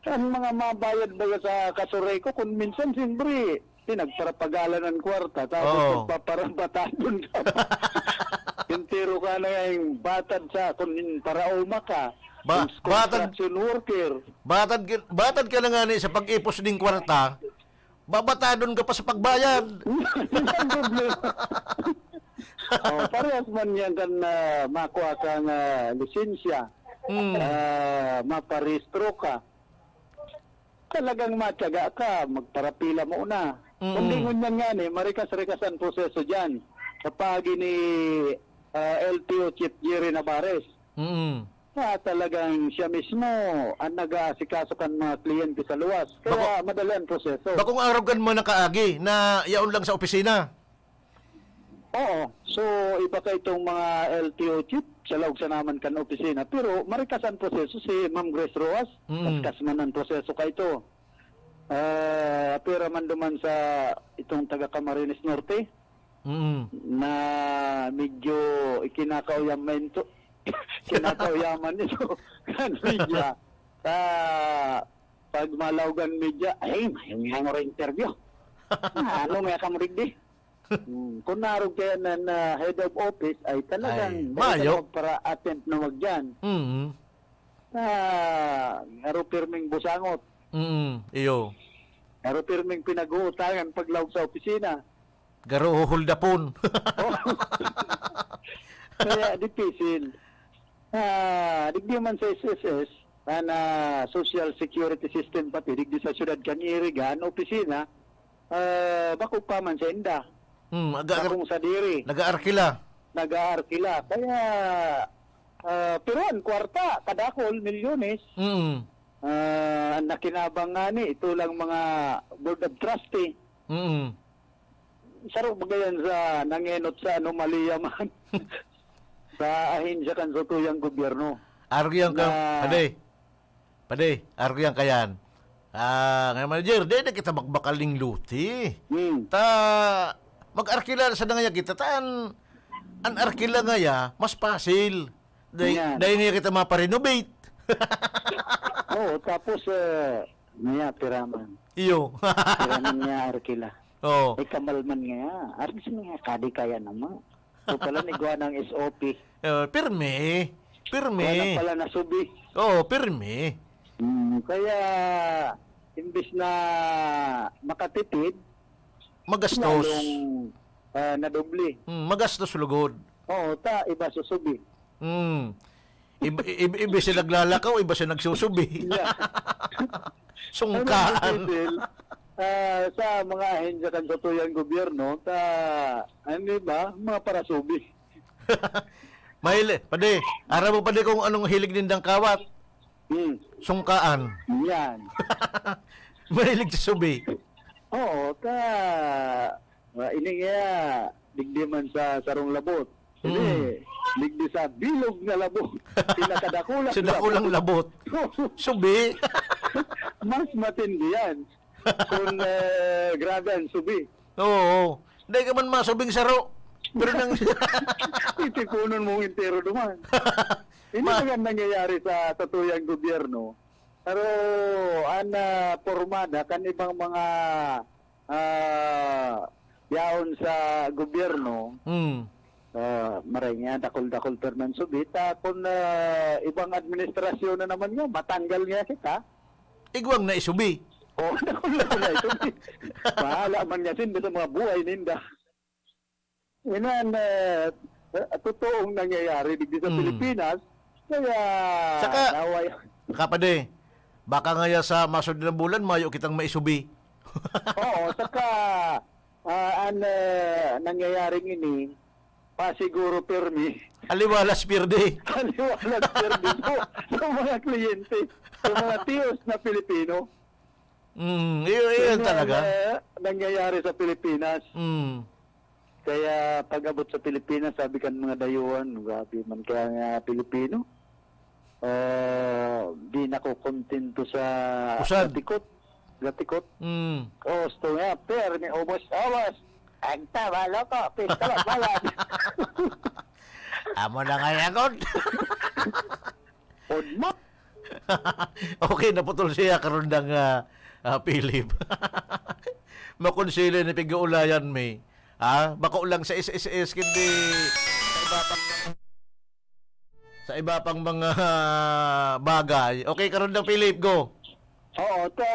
Ang mga mabayad ba sa Kasureco, kung minsan, siyempre, Pinagparapagalan ang kwarta, tapos Oo. magpaparabatadon ka pa. Entero ka na yung batad sa, kung yung paraoma ka, Ba-, yung batad, construction worker. Batad ki-, batad ka na nga ni sa pag-ipos ning kwarta, babatadon ka pa sa pagbayad. Yan ang problema. Oh, parehas man yan kan, ah, makuha kang, ah, lisensya. Mm. Ah, maparehistro ka. Talagang matyaga ka, magparapila mo na. Mm. Kung di ngunyan nga ni, marikas-rikas ang proseso dyan. Sa paagi ni, ah, L T O Chief Jerry Navarez. Mm. Na talagang siya mismo ang nag-aasikaso kan mga kliyente sa luwas. Kaya Bako-, madali ang proseso. Bakong arog kan mga nakaagi na yaon lang sa opisina? Oo. So, iba ka itong mga L T O chief, sa laog sa naman kan opisina. Pero marikas ang proseso, si Ma'am Grace Rojas, Mm. kaskas man ang proseso ka ito. Ah, apira man duman sa itong taga Camarines Norte, Mm. na medyo ikinakauyaman ito, kinakauyaman ito kan media. Sa pag malaog an media, "Ay, mayong nga nga interview." Ah, ano nga ka mo digdi? Hmm, kung narog kaya na, na head of office, ay talagang Ay, dahil mayo. ka magpara-attempt na magdiyan. Mm. Ah, ngaro pirming busangot. Mm, iyo. Ngaro pirming pinag-uutangan paglaog sa opisina. Garo huhuldapon. Oh. Kaya dipisil. Ah, digdi man sa S S S, ana, social security system pati, digdi sa syudad kan Iriga, an opisina, ah, bako pa man sa inda. Hmm, aga-, Bakong sadiri. Nag-aarkila. Nag-aarkila. Kaya, ah, pero an kwarta, kadakol, milyones. Mm. Ah, an nakinabang nga ni, ito lang mga board of trustee. Mm. Saro ba yan sa nangenot sa anomalya man? Sa ahensya kan satuyang gobyerno. Arog yan ka, Na pade. Pade, arog yan kayan. Ah, nga manager, di na kita magbakal ning luti. Hmm. Ta, mag-arkila sa nangaya kita. Ta, an, an arkila ngaya, mas pasil. Dahil, Yan. dahil ngaya kita maparenovate. Oo, tapos, eh, ngaya, piraman. Iyo. Piraman niya, arkila. Oo. Ay, kamal man ngaya. Arkila nga, kadi kaya naman. So pala, nigwa ng S O P. Eh, pirmi. Pirmi. Wala pala na subi. Oo, pirmi. Hmm, kaya, imbis na makatipid, Magastos. lalong, ah, nadoble. Hmm, magastos lugod. Oo, ta, iba susubi. Hmm. Ib-, ib-, iba siya naglalakaw, iba siya nagsusubi. Yeah. Sungkaan. Ano, Cecil, ah, sa mga ahensya kan satuyang gobyerno, ta, ano ba, mga parasubi. Mahili-, padi, aram mo, padi, kung anong hilig nindang kawat? Hmm. Sungkaan. Yan. Mahilig sa subi. Oo, ta, ah, ini nga, digdi man sa sarong labot. Hindi. Hmm. Digdi sa bilog na labot. Pinakadakulang Sa dakulang labot. labot. Subi. Mas matindi yan. Kung, eh, grabe ang subi. Oo. Dai ka man masubing saro. Pero nang Titipunon mong entero duman. Hindi Ma- naman nangyayari sa satuyang gobyerno. Pero ang, ah, pormada kan ibang mga, ah, yaon sa gobyerno, Hmm. ah, maray nga, dakol-dakol pa man subi. Ta, kung, ah, ibang administrasyon na naman nga, matanggal nga kita. Igwang na isubi. Oh, dakol-dakol na isubi. Bahala man nga sinda sa mga buhay ninda. Inan, eh, eh, totoong nangyayari digdi sa Hmm. Pilipinas. Kaya, Saka, naway- kapade, baka ngaya sa masunod na bulan, mayo kitang maisubi. Oo, saka, ah, an, eh, nangyayaring ini, pasiguro pirmi. Aliwalas pirdi. Aliwalas pirdi po sa mga kliyente, sa mga tiyos na Pilipino. Mm, iyo, iyo Yun yan talaga. ang, eh, nangyayari sa Pilipinas. Mm. Kaya pag-abot sa Pilipinas, sabi kan mga dayuhan, "Grabe man kaya nga Pilipino. Ah, di nakokontento sa Usad. gatikot." Gatikot. Mm. Gusto nga, pero may ubos-ubos. Ang tama, loko, pistola, balad. Amo na nga yagot. Udmot. Okay, naputol siya, karundang, ah, Ah, Philip. Makonsila ni pag-uulayan mi. Ha? Bako lang sa S S S, kundi sa iba pang, sa iba pang mga bagay. Okay, karon na, Philip, go. Oo, ta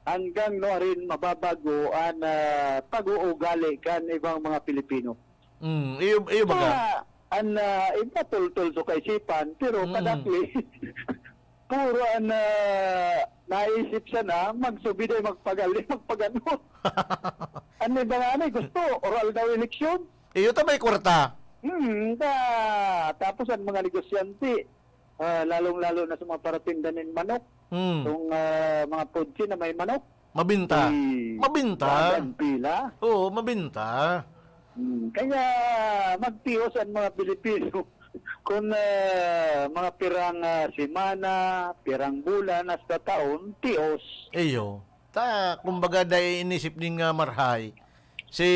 hanggang nuarin mababago an, ah, pag-uugali kan ibang mga Pilipino. Mm, iyo, iyo baga? Kaya, an, ah, iba tultol sa kaisipan, pero Mm. kadakli, puro an, ah, naisip sana, magsubi day, magpagali, magpagano. An iba nga na, gusto, oral daw eleksyon. Iyo ta may kwarta. Hmm, ta-, tapos ang mga negosyante, ah, lalong-lalo na sa mga paratinda nin manok, Hmm. itong, ah, mga pudsi na may manok, Mabinta. Uy, Mabinta. dagang pila. Oo, mabinta. Hmm, kaya magtios ang mga Pilipino. Kung, ah, mga pirang, ah, semana, pirang bulan, hasta taon, tios. Iyo. Ta, kumbaga, dai inisip nin nga marhay. Si,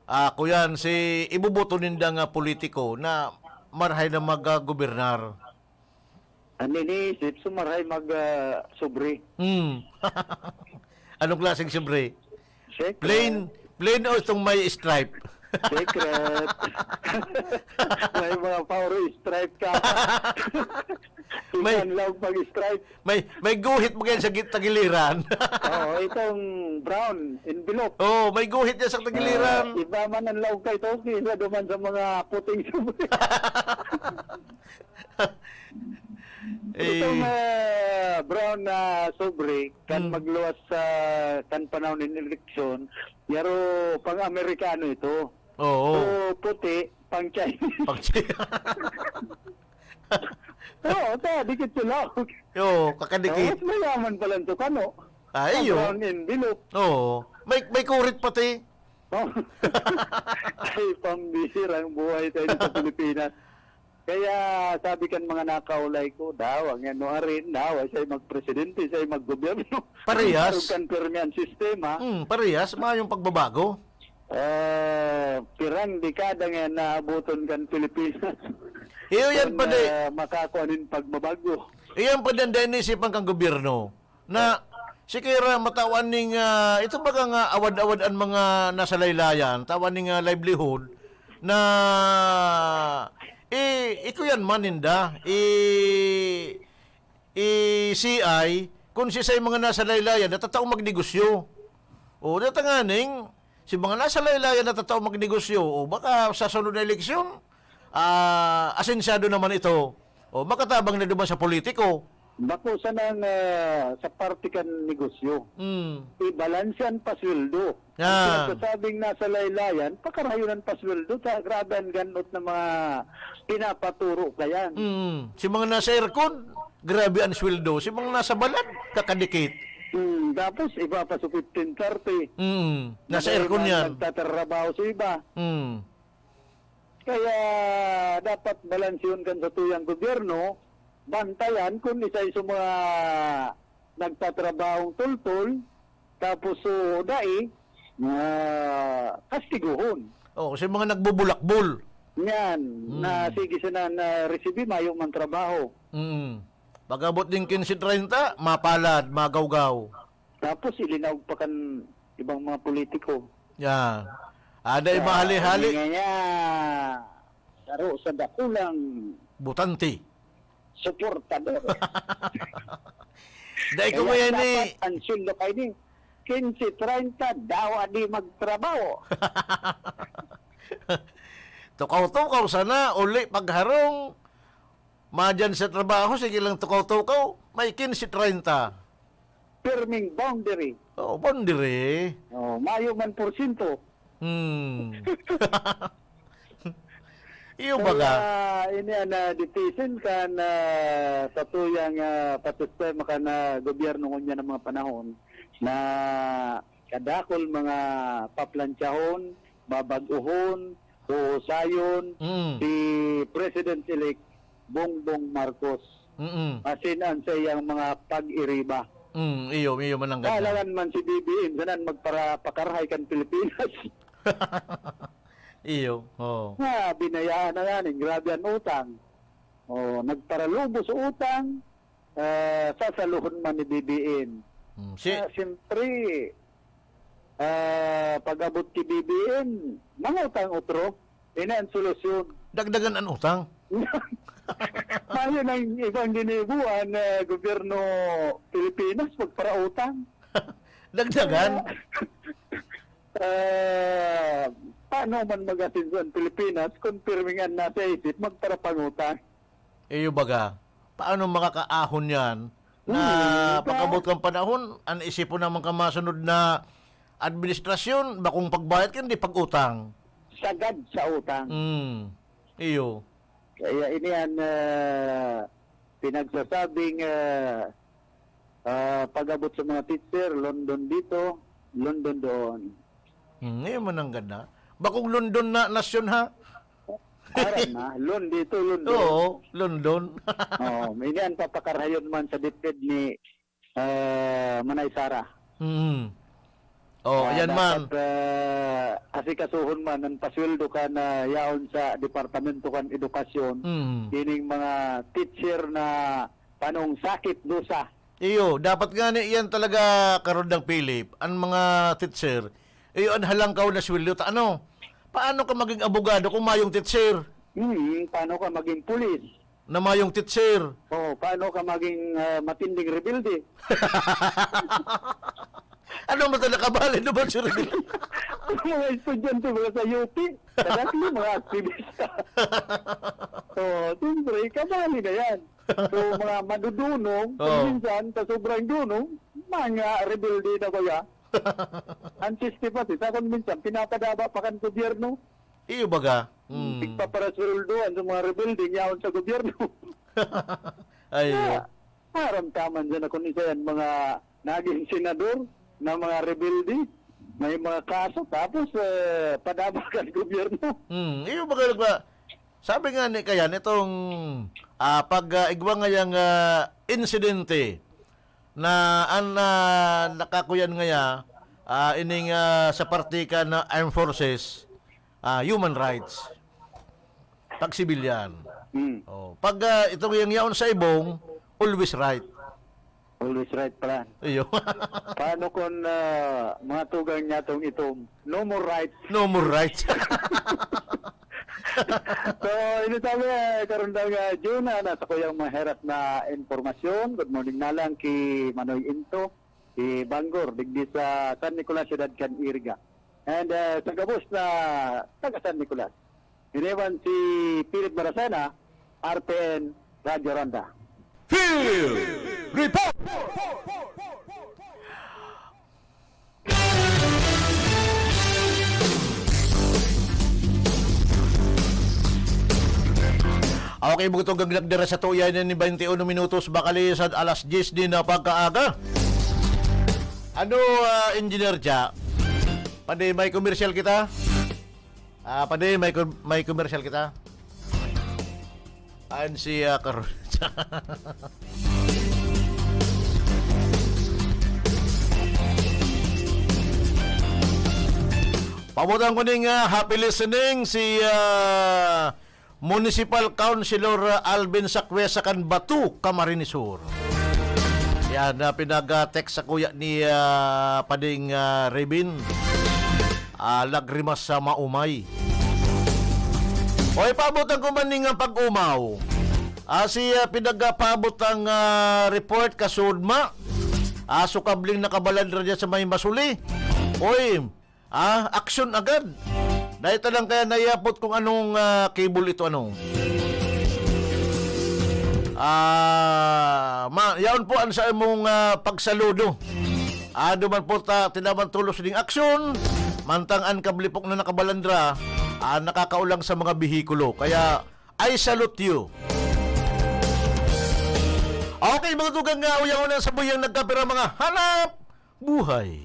ah, kuyan, si iboboto ninda nga politiko na marhay na mag, ah, gobernar. An iniisip, so marhay mag, ah, sobre. Hmm. Anong klaseng sobre? Secret. Plain, plain o itong may stripe? Secret. May mga pauro stripe ka. May Tingnan lang pag stripe. May, may guhit mo yan sa git-, tagiliran. Oo, itong brown envelope. Oo, may guhit yan sa tagiliran. Ah, iba man ang laog kay Toki, iba duman sa mga puting sobre. Eh. Itong, ah, brown na sobre, kan Hmm. magluwas sa, kan panahon ng eleksyon, yaro pang Amerikano ito. Oo. So, puti, pang Chinese. Pang Chi-, Oo, ta, dikit sila. Oo, kakadikit. Mas mayaman pala ito, kano? Ah, Sa iyo. brown envelope. Oo. May, may kurit pati. Oh. Ay, pambihirang buhay tayo sa Pilipinas. Kaya sabi kan mga nakaulay ko, daw, ang ano rin, daw, siya magpresidente, siya maggobyerno. Parehas. Arog kan pirmi ang sistema. Hmm, parehas, mayong pagbabago. Ah, pirang dekada nga naaboton kan Pilipinas. Iyo yan Kung, pa di. ah, makakua nin pagbabago. Iyan pa din, dahil naisipan kang gobyerno na sikira matawan ning, ah, ito baga nga awad-awad ang mga nasa laylayan, tawan ning, ah, livelihood na i-, ikuyan man ninda, i-, i-C I kung si say mga nasa laylayan na tataong magnegosyo. O, datanganing, si mga nasa laylayan na tataong magnegosyo, o baka sa sunod na eleksyon, ah, asensyado naman ito. O, makatabang na duman sa politiko. Bako sana nga sa parte kan negosyo. Mm. Ibalanse an pasweldo. Ang Ah. pinagsasabing nasa laylayan, pakarayon an pasweldo, ta grabe an ganot na mga pinapaturo kayan. Mm. Si mga nasa aircon, grabe an sweldo. Si mga nasa balad, kakadikit. Mm, tapos iba pa sa fifteen thirty. Mm. Nasa Madali aircon na yan. nagtatrabaho sa iba. Mm. Kaya dapat balansehon kan satuyang gobyerno, bantayan kun isay sa mga nagtatrabahong tultol, tapos so dai, ah, kastiguhon. Oh, kasi mga nagbubulakbol. Yan, Hmm. na sige sana na resibi, mayo man trabaho. Mm. Pag-abot din kinse treinta, mapalad, magawgaw. Tapos ilinaog pa kan ibang mga politiko. Yan. Ada Sa ibang hali-hali. Nga niya, saro sa dakulang Butante. Suportador. Dai ko Kaya ngayon ni dapat ang sweldo kayo ni kinse treinta, dawa di magtrabaho. Tukaw-tukaw sana, uli pagharong, madyan sa trabaho, sige lang tukaw-tukaw, may kinse treinta. Pirming boundary. Oo, boundary. Oh, mayo man porsyento. Hmm. Iyo Kaya baga? ini an, ah, detisin kan, ah, satuyang, ah, pasistema kan, ah, gobyerno ngunyan ng mga panahon na kadakol mga paplantsahon, babag-ohon, huhusayon, Mm. si President-elect Bongbong Marcos. Mm-mm. Asin an saiyang mga pag-iriba. Mm, iyo, iyo man ang ganda. Kailangan man si B B M, sanan magpara-, pakarahay kan Pilipinas. Iyo, oo. Nga, binayaan na yan, eh. Grabe ang utang. Oh, nagparalubo sa utang, ah, Sasaluhon man ni B B M. Hmm, si Ah, siyempre, ah, pag-abot ki B B M, mangutang otro. Ini ang solusyon. Dagdagan an utang. Mayo nang ibang ginibo an, ah, gobyerno Pilipinas, magparautang. Dagdagan? Ah, paano man mag-asenso an Pilipinas kung pirming an nasa isip magparapangutang? Iyo baga, paano makakaahon yan na Hmm, pag-abot kan panahon, an isipon naman kan masunod na administrasyon, bakong pagbayad kundi pag-utang? Sagad sa utang. Hmm, iyo. Kaya ini an, ah, pinagsasabing, ah, ah, pag-abot sa mga teacher, London dito, London doon. Hmm, ngayon man ang ganda. Bakong London na nasyon, ha? Aram na, Lon dito, London. Oo, London. Oo, ini an papakarayon man sa DepEd ni, ah, Manay Sara. Mm. Oh, Ah, ayan man. dapat, ah, asikasuhon man an pasweldo kan yaon sa Departamento kan Edukasyon. Mm. Ining mga teacher na panong sakit dusa. Iyo, dapat ngani iyan talaga, Karudang Philip, an mga teacher, iyo an halangkaw na sweldo. Ta ano? Paano ka maging abogado kung mayong teacher? Hmm, paano ka maging pulis? Na mayong teacher. Oo, paano ka maging, ah, matinding rebelde? Ano man ta nakabalid naman si rebelde? Ang mga estudyante, mga sa U P, sa dati, mga aktivista. Oo, siyempre, kabali na yan. So, mga madudunong, Oo. minsan, sa sobrang dunong, mga rebelde na kaya. Ang sixty pa, sa kung minsan, pinapadaba pa kan gobyerno. Iyo baga. Hmm. Tigpaparasweldoan sa mga rebelde, yaon sa gobyerno. Ay, Kaya, maramdaman dyan ako ni Sayan, mga naging senador na mga rebelde, may mga kaso, tapos, eh, padaba kan gobyerno. Hmm. Iyo baga, nagpa-, sabi nga ni Kayan, itong, ah, pag, ah, igwa ngayang, ah, insidente na an, ah, nakakuyan ngaya, ah, ining, ah, sa parte kan armed forces, ah, human rights. Pag sibilyan. Hmm. Oh, pag, ah, itong yang yaon sa ibong, always right. Always right pala. Iyo. Paano kung, ah, mga tugang niya tong itom? No more rights. No more rights. So, ini sabi, eh, Karundang, ah, Jun, ah, nasa kuyang maherat na impormasyon. Good morning na lang ki Manoy Into, ki Bangor, digdi sa San Nicolas, siyudad kan Iriga. And, ah, sa gabos na taga San Nicolas, iniwan si Philip Marasena, R P N, Radyo Ronda. Field Report! Okay, bugtong gaglag dira sa tuya ni twenty-one minutos, bakali sa alas diyes din na pagkaaga. Ano, ah, Engineer Cha? Pwede may commercial kita? Ah, pwede may com-, may commercial kita? Ayan si, ah, Kar-, Pabotan ko ning, ah, happy listening si, ah, Municipal Councilor, ah, Alvin Sacuesa kan Bato, Camarines Sur. Yan, ah, pinag-text sa kuya ni, ah, Pading, ah, Rebin. Ah, lagrimas sa maumay. O, ipaabot ang kumaning ang pag-umaw. Ah, si, ah, pinagpaabot ang, ah, report kasudma. Ah, sukabling nakabalandra dyan sa may Masuli. Oy, ah, aksyon agad. Dahil talang kaya naiyapot kung anong, ah, cable ito, ano. Ah, ma-, yaon po ang sa imong, ah, pagsaludo. Ah, duman po ta, tinaman tulos ding aksyon, mantang ang kablipok na nakabalandra, ah, nakakaulang sa mga behikulo. Kaya, I salute you. Okay, mga tugang, ah, uyang-unang sa buyang nagkapira mga hanap buhay.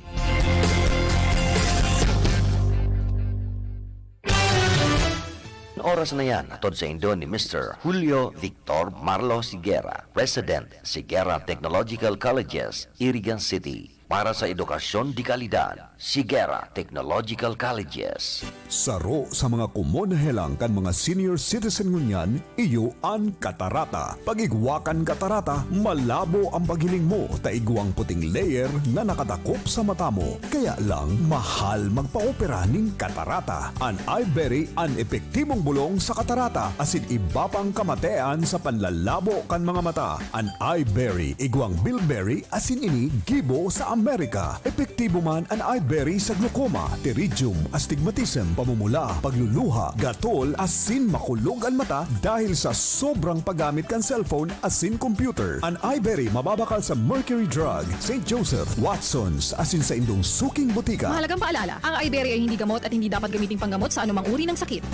Oras na yan, hatod saindo ni Mister Julio Victor Marlos Higuera, President, Higuera Technological Colleges, Irigan City. Para sa edukasyon de kalidad, Sigera Technological Colleges. Saro sa mga komon na helang kan mga senior citizen ngunyan, iyo an katarata. Pag-igwa kan katarata, malabo an paghiling mo ta igwang puting layer na nakadakop sa mata mo. Kaya lang, mahal magpa-opera nin katarata. An Iberry an epektibong bolong sa katarata asin iba pang kamatean sa panlalabo kan mga mata. An Iberry, igwang bilberry, asin ini gibo sa Amerika. Epektibo man an Iberry sa glaucoma, pterygium, astigmatism, pamumula, pagluluha, gatol, asin makulog an mata dahil sa sobrang paggamit kan cellphone asin computer. An Iberry mababakal sa Mercury Drug, Saint Joseph, Watsons, asin sa indong suking botika. Mahalagang paalala, ang Iberry ay hindi gamot at hindi dapat gamiting panggamot sa anumang uri ng sakit.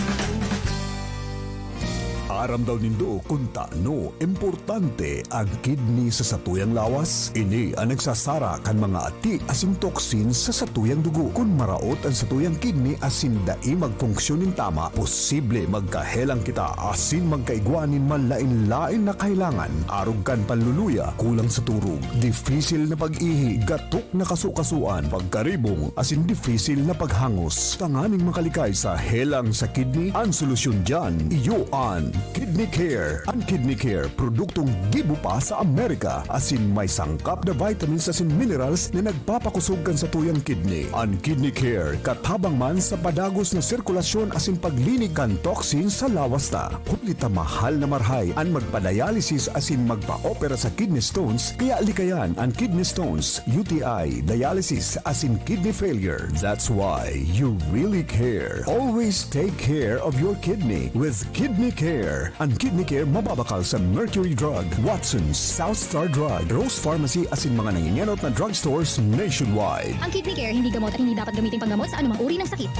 Aram daw nindo kun tano importante an kidney sa satuyang lawas? Ini an nagsasara kan mga ati asin toxin sa satuyang dugo. Kun maraot an satuyang kidney asin dai magfunksyon nin tama, posible magkahelang kita asin magkaigwa nin manlaen-laen na kahelangan, arog kan panluluya, kulang sa turog, difisil na pag-ihi, gatok na kasukasuan, pagkaribong, asin difisil na paghangos. Tanganing makalikay sa helang sa kidney, an solusyon diyan, iyo an Kidney Care. An Kidney Care, produktong gibo pa sa Amerika, asin may sangkap na vitamins asin minerals na nagpapakosog kan satuyang kidney. An Kidney Care, katabang man sa padagos na sirkulasyon asin paglinig kan toxin sa lawas ta. Huli ta mahal na marahay an magpa-dialysis asin magpa-opera sa kidney stones, kaya likayan an kidney stones, U T I, dialysis asin kidney failure. That's why you really care. Always take care of your kidney with Kidney Care. An Kidney Care mababakal sa Mercury Drug, Watsons, South Star Drug, Rose Pharmacy asin mga nangingenot na drugstores nationwide. Ang Kidney Care hindi gamot at hindi dapat gamitin panggamot sa anumang uri ng sakit.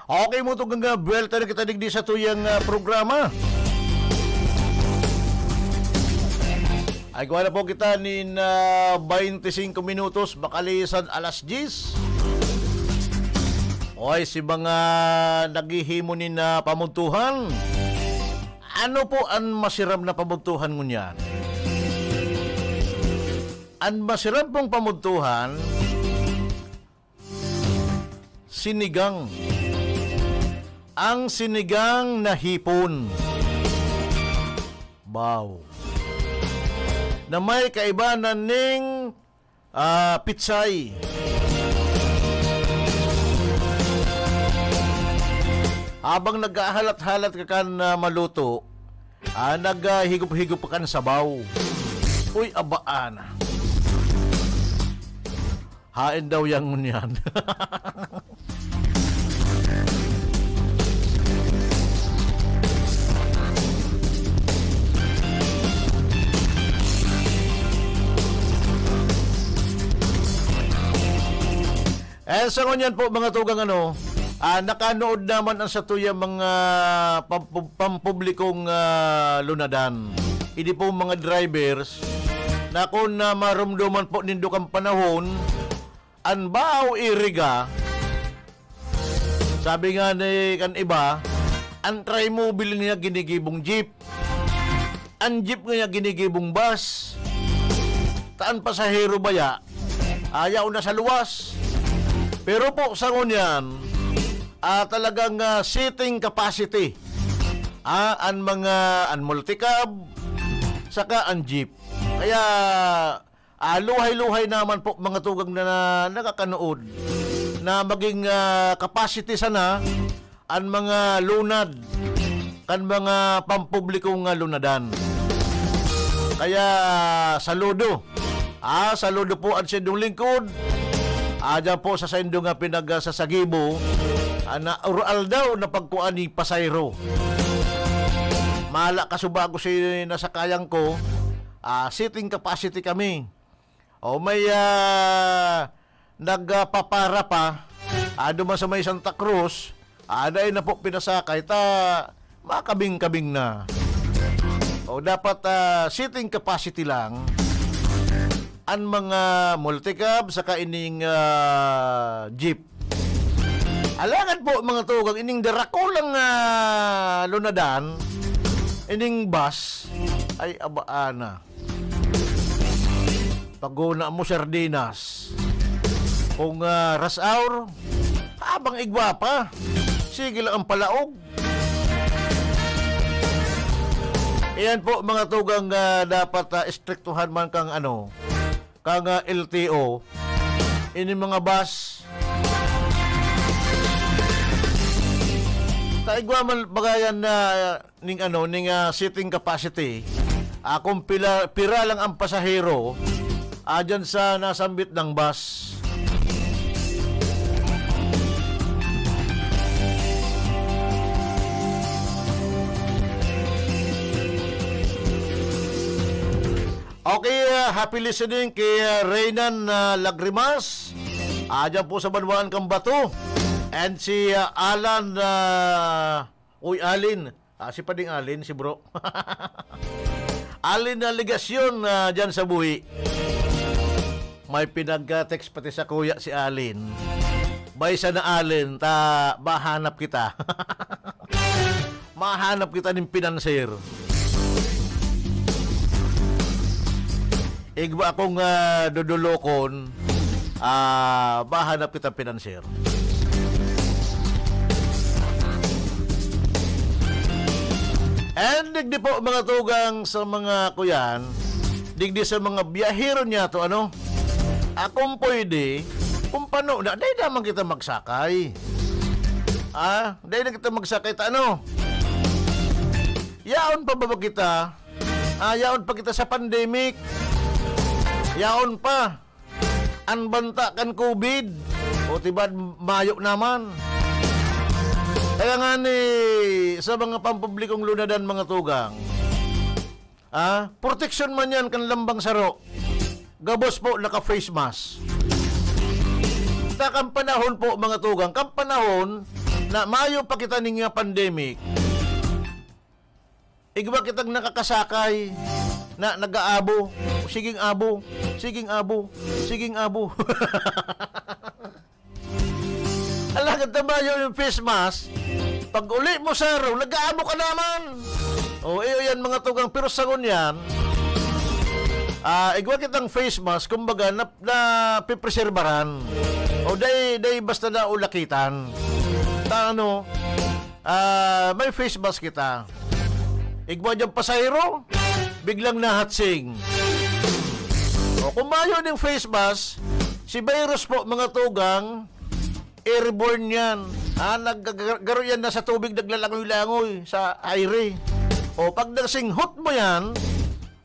Okay, mga tugang, ah, buwelta na kita digdi sa tuyang, ah, programa. Ay, kuha na po kita nin, ah, baynte singko minutos, makalisan alas dyes. Oy, si mga naghihimo nin, ah, pamudtuhan. Ano po an masiram na pamudtuhan ngunyan? An masiram pong pamudtuhan, sinigang. Ang sinigang na hipon. Baw. Na may kaibanan ning, ah, pitsay. Habang naghahalat-halat ka kan, ah, maluto, ah, naghigop-higop ka kan sabaw. Uy, abaan. Haen daw yang ngunyan. Eh, sa ngunyan po, mga tugang, ano, ah, nakanood naman ang satuyang mga pampu-, pampublikong, ah, lunadan. Ini pong mga drivers na kun, ah, maromdoman po nindo kan panahon, an bahaw iriga, sabi nga ni kan iba, an Trimobile niya ginigibong jeep. An jeep niya ginigibong bus. Ta an pasahero baya, ayaw na sa luwas. Pero po, sa ngunyan, ah, talagang, ah, seating capacity, ah, an mga, an multicab, saka an jeep. Kaya, ah, luhay-luhay naman po, mga tugang na, na nakakanood, na maging, ah, capacity sana an mga lunad kan mga pampublikong, ah, lunadan. Kaya, saludo. Ah, saludo po an saindong lingkod. Ah, diyan po sa saindong, ah, pinagsasagibo, ah, na ural daw na pagkuan ni pasayro. Mala kasuba ko si nasakayan ko, ah, seating capacity kami. O may, ah, nagpapara pa, ah, duman sa may Santa Cruz, ah, dai na po pinasakay ta makabing-kabing na. O dapat, ah, seating capacity lang an mga multicab saka ining, ah, jeep. Alagad po, mga tugang, ining darakulang, ah, lunadan, ining bus, ay abaan na. Paguna mo, sardinas. Kung, ah, rush hour, habang igwa pa, sige lang ang palaog. Iyan po, mga tugang, ah, dapat, ah, istriktuhan man kang, ano, kang, ah, L T O. Ini mga bus. Ta igwa man bagayan na ning ano, ning, ah, seating capacity, ah, kung pila, pira lang ang pasahero, ah, dyan sa nasambit ng bus. Okay, ah, happy listening kay, ah, Reynan, ah, Lagrimas. Ah, dyan po sa Banwaan kang Bato. And si, ah, Alan, ah, uy, Alin. Ah, si Pading Alin, si bro. Alin na Legasyon, ah, dyan sa Buhi. May pinag-text pati sa kuya si Alin. May sana Alin, ta mahanap kita. Mahanap kita nin financier. Igwa akong, ah, dodolokon, ah, mahanap kitang financier. And digdi po, mga tugang, sa mga kuyan, digdi sa mga biyahero niya to, ano? Akong pwede, kung pano na, dai naman kita magsakay. Ah, dai na kita magsakay, ta ano? Yaon pa ba, ba kita? Ah, yaon pa kita sa pandemic. Yaon pa. An banta kan covid. O, tiba, mayo naman. Kaya nga ni, sa mga pampublikong lunadan, mga tugang, ah, proteksyon man yan kan lambang saro. Gabos po naka-face mask. Ta kan panahon po, mga tugang, kan panahon na mayo pa kita ning nga pandemic, igwa kitang nakakasakay na nag-aabo. Siging abo, siging abo, siging abo. Alagad ta mayo yung face mask, pag uli mo sa araw, nag-aabo ka naman. O, iyo yan, mga tugang, pero sa ngunyan, ah, igwa kitang face mask, kumbaga, na, napipreserbaran. O, dai, dai basta na ulakitan. Ta, ano, ah, may face mask kita. Igwa diyang pasahero, biglang nahatsing. O, kung mayo ning face mask, si virus po, mga tugang, airborne yan. Ah, nag-, garo yan na sa tubig, naglalangoy-langoy sa aire. O, pag nasinghot mo yan,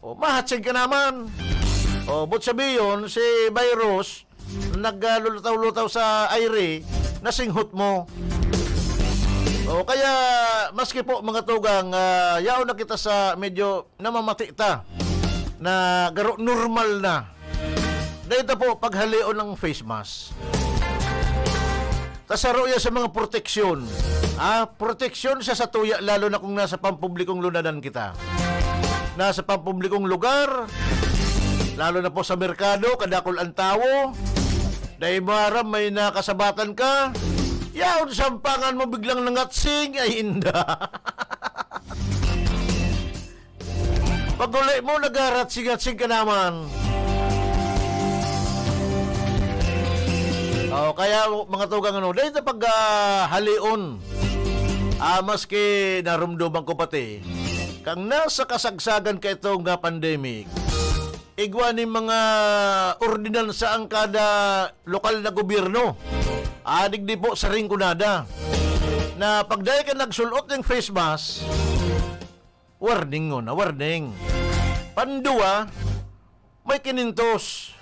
o, mahatsing ka naman. O, but sabiyon, si virus, naglulutaw-lutaw sa aire, nasinghot mo. O, kaya, maski po, mga tugang, ah, yaon na kita sa medyo namamati ta, na garo normal na. Dahil ito po, paghalion ng face mask. Ta saro yan sa mga proteksyon. Ah, proteksyon siya sa tuya, lalo na kung nasa pampublikong lunadan kita. Nasa pampublikong lugar, lalo na po sa merkado, kadakul ang tawo, dai mo aram, may nakasabatan ka, yaon sampangan mo, biglang nangatsing, ay inda. Pag-uli mo, nagharatsing-atsing ka naman. O, kaya, mga tugang, ano, dahil sa pag, ah, halion, ah, maski narumduman ko pati, kang nasa kasagsagan ka itong, ah, pandemic, igwa nin mga ordinansa ang kada lokal na gobyerno. Ah, digdi po sa Rinconada, na pag dai ka nagsul-ot ng face mask, warning ngona, warning. Pandua, may kinintos.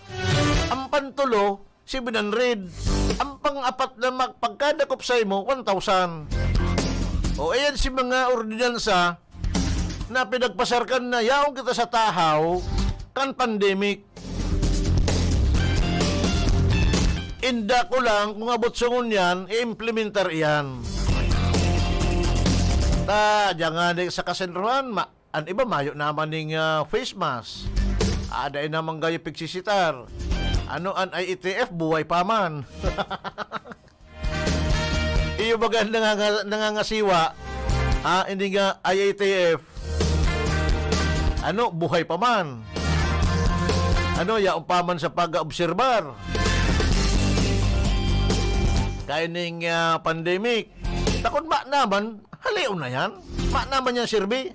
Ang pantulo, seven hundred. Ang pang-apat na mag-, pagkadakop sa imo, one thousand. O, ayan si mga ordinansa na pinagpasarkan na yaon kita sa tahaw kan pandemic. Inda ko lang, kung abot sa ngunyan, i-implementar iyan. Ta, diyan nga ni sa kasentruhan, ma-, an iba mayo naman ning, ah, face mask. Ada naman gayo pigsisitar. Ano an I A T F, buhay pa man. Iyo baga nanganga-, nangangasiwa, ah, hindi nga I A T F. Ano, buhay pa man. Ano, yaon pa man sa pag-obserbar kaining, ah, pandemic. Takon ba naman, halion na yan? Ma naman yan, sirbi?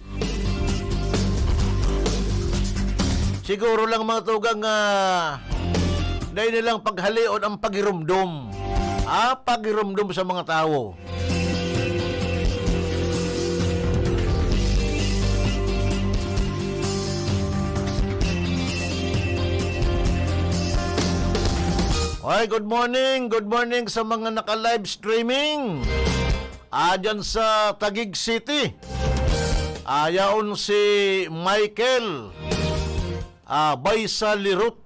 Siguro lang mga tugang, ah, dahil nilang paghalion ang pagirumdom. Ah, pagirumdom sa mga tawo. Hoy, good morning. Good morning sa mga naka-live streaming. Ah, dyan sa Taguig City. Ah, yaon si Michael, ah, Baysa Lirot.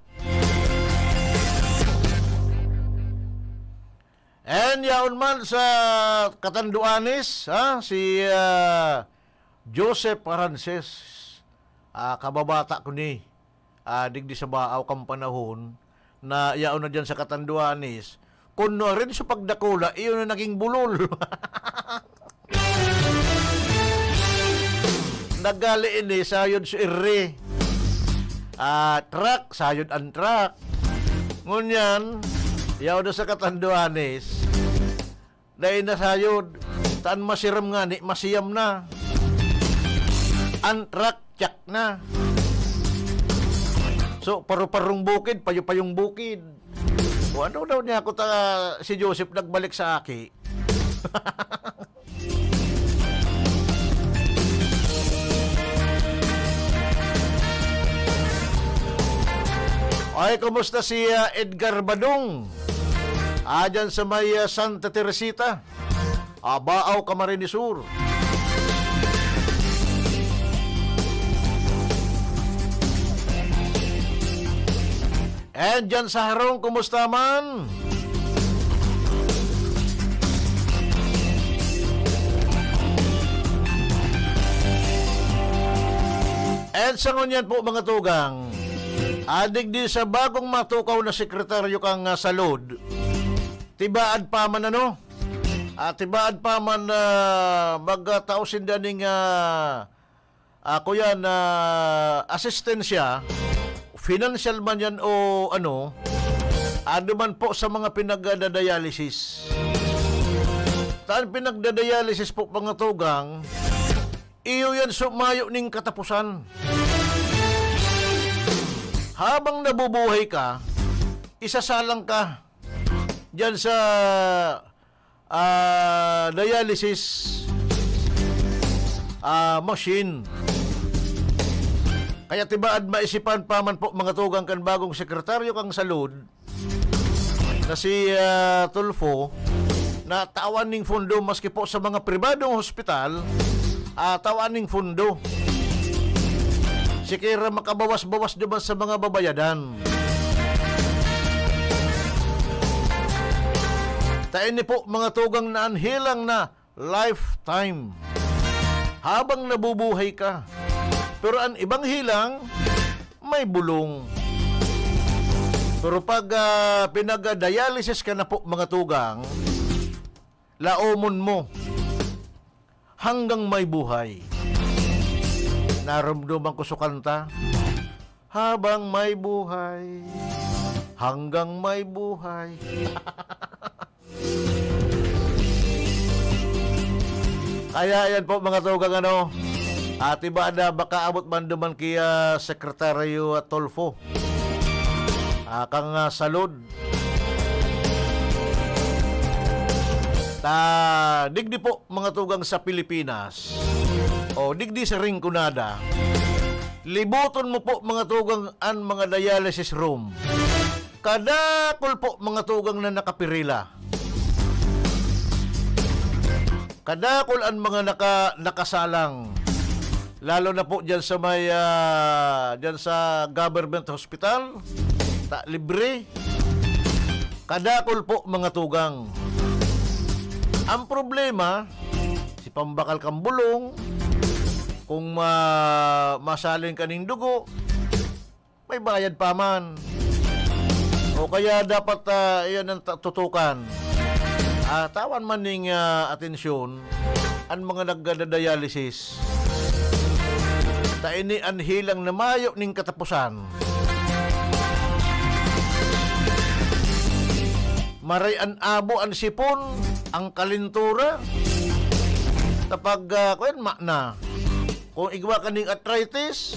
And yaon man sa Catanduanes, ha, si, ah, Joseph Arances, ah, kababata ko ni, ah, digdi sa Baaw kan panahon, na yaon na diyan sa Catanduanes. Kun nuarin sa pagdakula, iyon na naging bulol. Nagali ini, sayod si Iri. Ah, truck, sayod ang truck. Ngunyan, yaw na sa Catanduanes, dai na sayod. Taan masiram ngani, masiyam na. Ang truck, tiyak na. So, paru-parong bukid, payo-payong bukid. O ano daw niya ako ta, si Joseph nagbalik sa aki. Ay, kumusta si, ah, Edgar Badong? Ah, dyan sa may, ah, Santa Teresita. Ah, Baaw, Camarines Sur. And dyan sa harong, kumusta man? And sa ngunyan po, mga tugang, adig di sa bagong matukaw na sekretaryo kang, ah, salud, tibaad pa man, ano? Ah, tibaad pa man, ah, magtao sinda ning, ah, ah, kuya, na asistensya, financial man yan o ano, ado man po sa mga pinagdadialysis. Taan pinagdadialysis po, mga tugang, iyo yan sumayo ning katapusan. Habang nabubuhay ka, isasalang ka diyan sa, ah, dialysis, ah, machine. Kaya tibaad maisipan pa man po, mga tugang, kan bagong sekretaryo kang salud na si, ah, Tulfo, na tawan ning fundo maski po sa mga pribadong hospital, ah, tawan ning fundo. Sikiera makabawas-bawas duman sa mga babayadan. Ta ini po, mga tugang, na an helang na lifetime. Habang nabubuhay ka. Pero an ibang helang, may bulong. Pero pag, ah, pinag-dialysis ka na po, mga tugang, laomon mo hanggang may buhay. Naromdoman ko sa kanta, "Habang may buhay, hanggang may buhay." Kaya yan po, mga tugang, ano, ati ba na makaabot man duman ki, ah, Sekretaryo Tulfo, ah, kang, ah, salud. Ta, digdi po, mga tugang, sa Pilipinas, o digdi sa Rinconada, liboton mo po, mga tugang, an mga dialysis room. Kadakul po, mga tugang, na nakapirila. Kadakul an mga naka-, nakasalang. Lalo na po diyan sa may, ah, diyan sa government hospital. Ta-, libre. Kadakul po, mga tugang. Ang problema, si pambakal kang bulong, kung ma-, masalin ka ning dugo, may bayad pa man. O kaya dapat, ah, iyan ang ta-, tutukan. Ah, tawan man ning, ah, atensyon an mga nagdadialysis. Ta ini an helang na mayo ning katapusan. Maray an abo, an sipon, ang kalintura. Kapag, ah, kuwan, ma na. Kung igwa ka ning arthritis,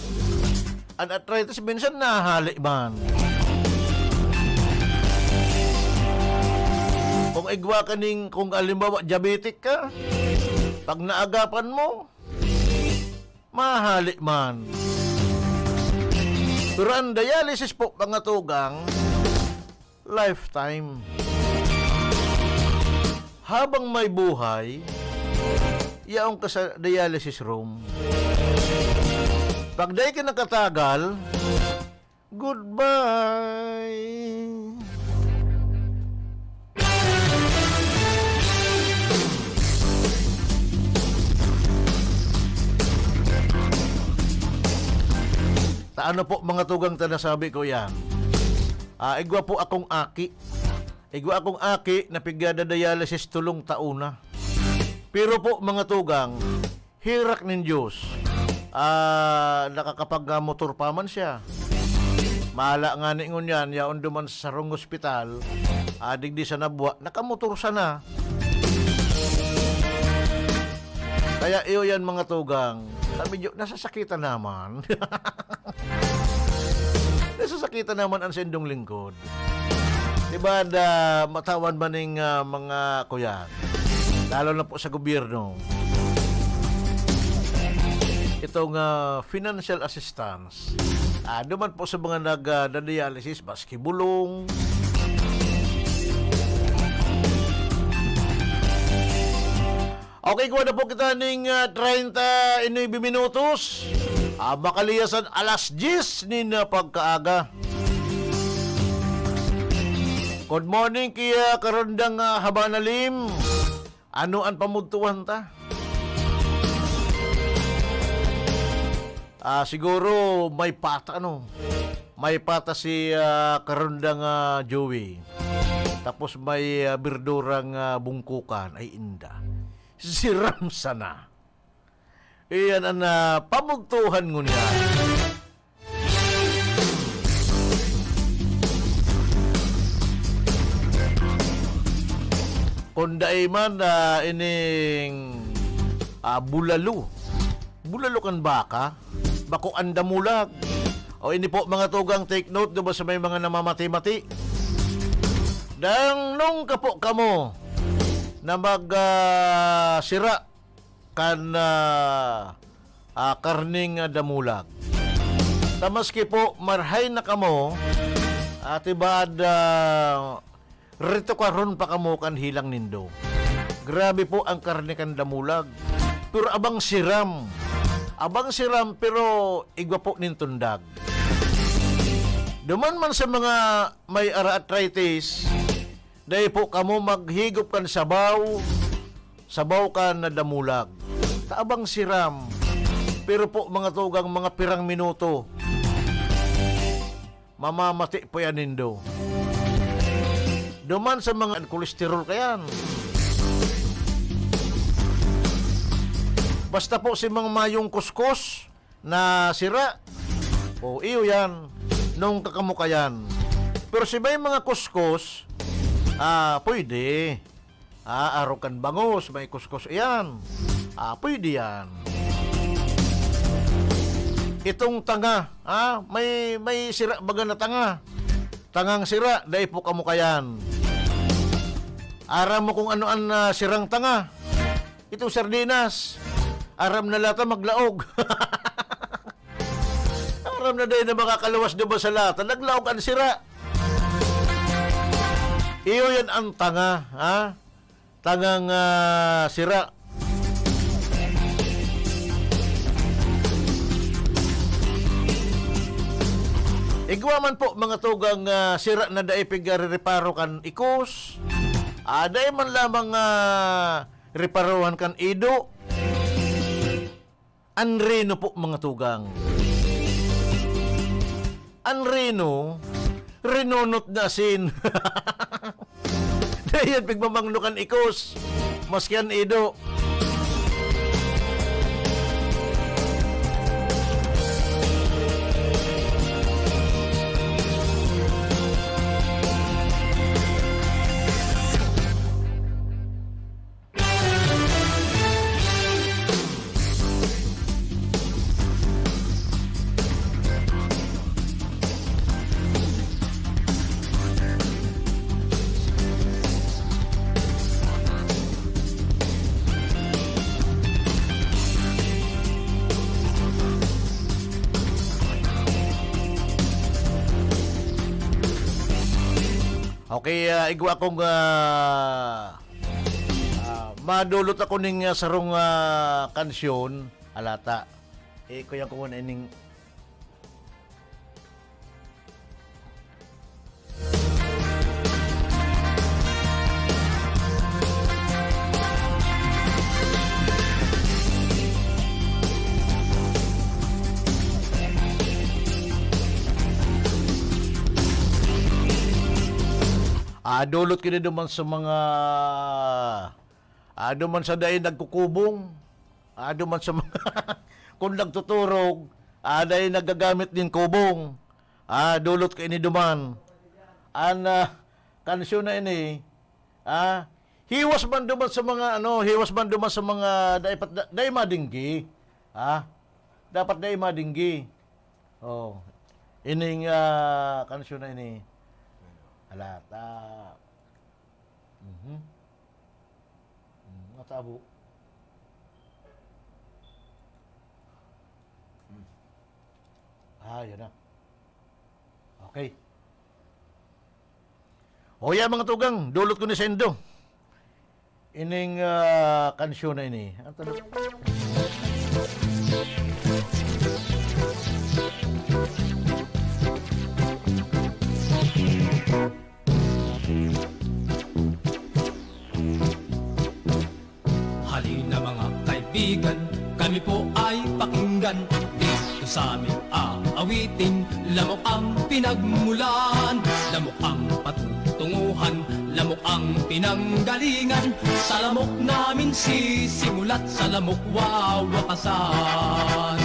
an arthritis minsan nahahali man. Kung igwa ka ning, kung halimbawa, diabetic ka, pag naagapan mo, mahali man. Pero ang dialysis po, mga tugang, lifetime. Habang may buhay, yaon ka sa dialysis room. Pag dai ka nakatagal, goodbye. Ta ano po, mga tugang, ta nasabi ko yan? Ah, igwa po akong aki. Igwa akong aki na pigdada-dialysis tolong taon na. Pero po, mga tugang, herak nin Diyos, ah, nakakapag-motor pa man siya. Mahala ngani ngunyan, yaon duman sa sarong ospital, ah, digdi sa Nabua, nakamotor sana. Kaya iyo yan, mga tugang, ah, medyo nasasakitan naman. Nasasakitan naman ang sindong lingkod. Diba, da, matawan man ning, ah, mga kuyan, lalo na po sa gobyerno, itong, ah, financial assistance. Ah, duman po sa mga nag, ah, nadialysis, maski bulong. Okay, kuha na po kita ning, ah, treinta y nueve minutos. Ah, makaliyasan alas diyes nin, ah, pagkaaga. Good morning, Kuya Karandang, ah, Habanalim. Ano an pamudtuhan ta? Ah, siguro may pata, ano? May pata si, ah, Karandang, ah, Joey. Tapos may, ah, berdurang, ah, bungkukan. Ay, inda. Siram sana. Iyan an, ah, pamugtuhan ngunyan. Kung dai man, ah, ining, ah, bulalo. Bulalo kan baka. Bako an damulag. O ini po, mga tugang, take note, diba, sa may mga namamati-mati. Dang nung kapo kamo na mag, ah, sira kan, ah, ah, karning, ah, damulag. Ta maski po marhay na kamo, ati baad, ah, ritukaron pa kamo kan hilang nindo. Grabe po ang karne kan damulag. Pero abang siram. Abang siram, pero igwa po nin tundag. Duman man sa mga may arthritis, dai po kamo maghigop kan sabaw, sabaw kan damulag. Ta abang siram. Pero po, mga tugang, mga pirang minuto, mamamati po yan nindo. Duman sa mga kolesterol kayan. Basta po si mga mayong kuskos, na sira. O, iyo yan. Nung kakamukayan. Pero si may mga kuskos, ah, pwede. Ah, arog kan bangus, may kuskos iyan. Ah, pwede yan. Itong tanga, ah, may, may sira baga na tanga. Tangang sira, dai po kamukayan. Aram mo kung ano an, ah, sirang tanga? Itong sardinas, aram na lata maglaog. Aram na dai na makakaluwas duman sa lata, naglaog an sira. Iyo yan ang tanga, ha? Tangang, ah, sira. Igwa man po, mga tugang, ah, sira na dai pigarereparo kan ikos. Ah, dai man lamang, ah, reparohan kan ido. An reno po, mga tugang. An reno, renonot na asin. Dayan, pigmamangno kan ikos. Maski an ido. Okay, ah, igwa akong, ah, ah, madulot ako ning, ah, sarong, ah, kansyon. Alata. Eh, kuya ko muna ining Ah, dulot ko ini duman sa mga, ah, duman sa dai nagkukubong. Ah, duman sa mga, kung nagtuturog, ah, dai nagagamit nin kubong. Ah, dulot ko ini duman. An, ah, kansyon na ini, ah, hiwas man duman sa mga, ano, hiwas man duman sa mga dai pat-, dai madinggi. Ah, dapat dai madinggi. Oh, ining, ah, kansyon na ini. Alata. Mhm. Mm, matabo. Ah, yan na. Okay. O yan, mga tugang, dulot ko ni saindo. Ining, ah, kansyon na ini. Ang tanong. Halina, mga kaibigan, kami po ay pakinggan. Dito sa aming aawitin, lamok ang pinagmulan, lamok ang patutunguhan, lamok ang pinanggalingan. Sa lamok namin sisimulat, sa lamok wawakasan.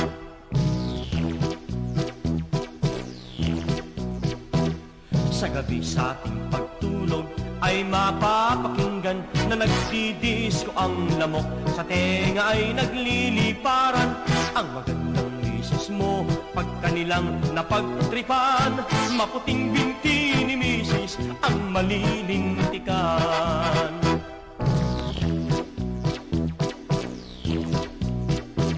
Sa gabi sa aking pagtulog ay mapapakinggan na nagdidisko ang lamok. Sa tenga ay nagliliparan ang magandang misis mo. Pagkanilang napagtripan, maputing binti ni misis ang malilintikan.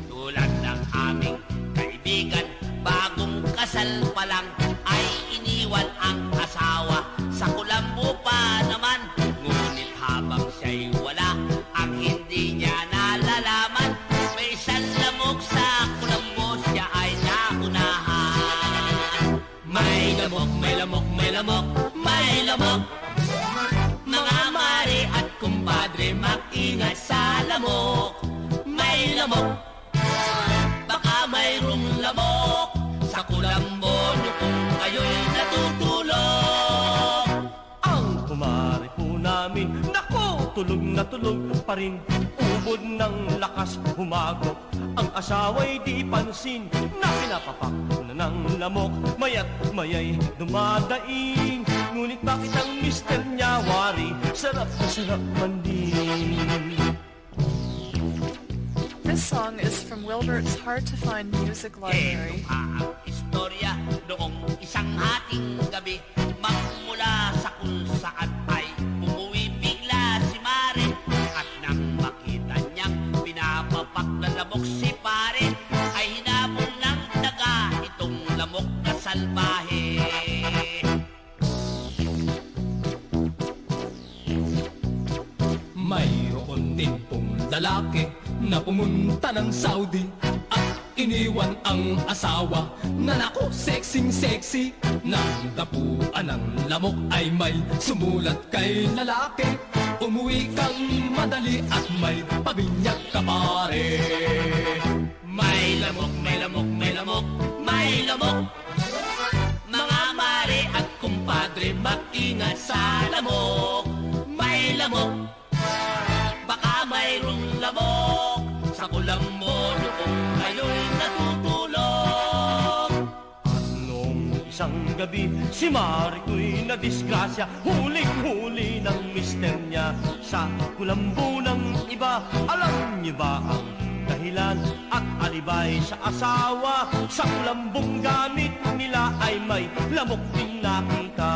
Tulad ng aming kaibigan, bagong kasal pa lang ay iniwan ang asawa. Sa kulambo pa naman, ngunit habang siya'y wala, ang hindi niya nalalaman, may isang lamok sa kulambo siya ay naunahan. May lamok, may lamok, may lamok, may lamok. Mga mare at kumpadre, mag-ingat sa lamok. May lamok. Baka mayroong lamok sa kulambo nyo kung kayo'y natutulog. Ang kumare po namin, naku, tulog na tulog pa rin. Ubod ng lakas humagok. Ang asawa'y di pansin na pinapapak na ng lamok. Maya't maya'y dumadaing. Ngunit bakit ang mister niya wari? Sarap na sarap man din. This song is from Wilbert's Hard to Find Music Library. Ito ang istorya noong isang hating gabi, magmula sa kung saan ay umuwi bigla si Mare. At nang makita niyang pinapapak na lamok si Pare, ay hinabol ng daga itong lamok na salbahe. Mayroon din pong lalaki na pumunta ng Saudi at iniwan ang asawa na, naku, sexing-sexy. Nang dapuan ng lamok ay may sumulat kay lalaki, "Umuwi kang madali at may pabinyag ka, pare." May lamok, may lamok, may lamok, may lamok. Mga mare at kumpadre, mag-ingat sa lamok. May lamok. Baka mayroong lamok sa kulambo nyo kung kayo'y natutulog. At noong isang gabi, si Mare ko'y nadisgrasya. Huling-huli ng mister niya sa kulambo ng iba. Alam niyo ba ang dahilan at alibay sa asawa? Sa kulambong gamit nila ay may lamok ding nakita.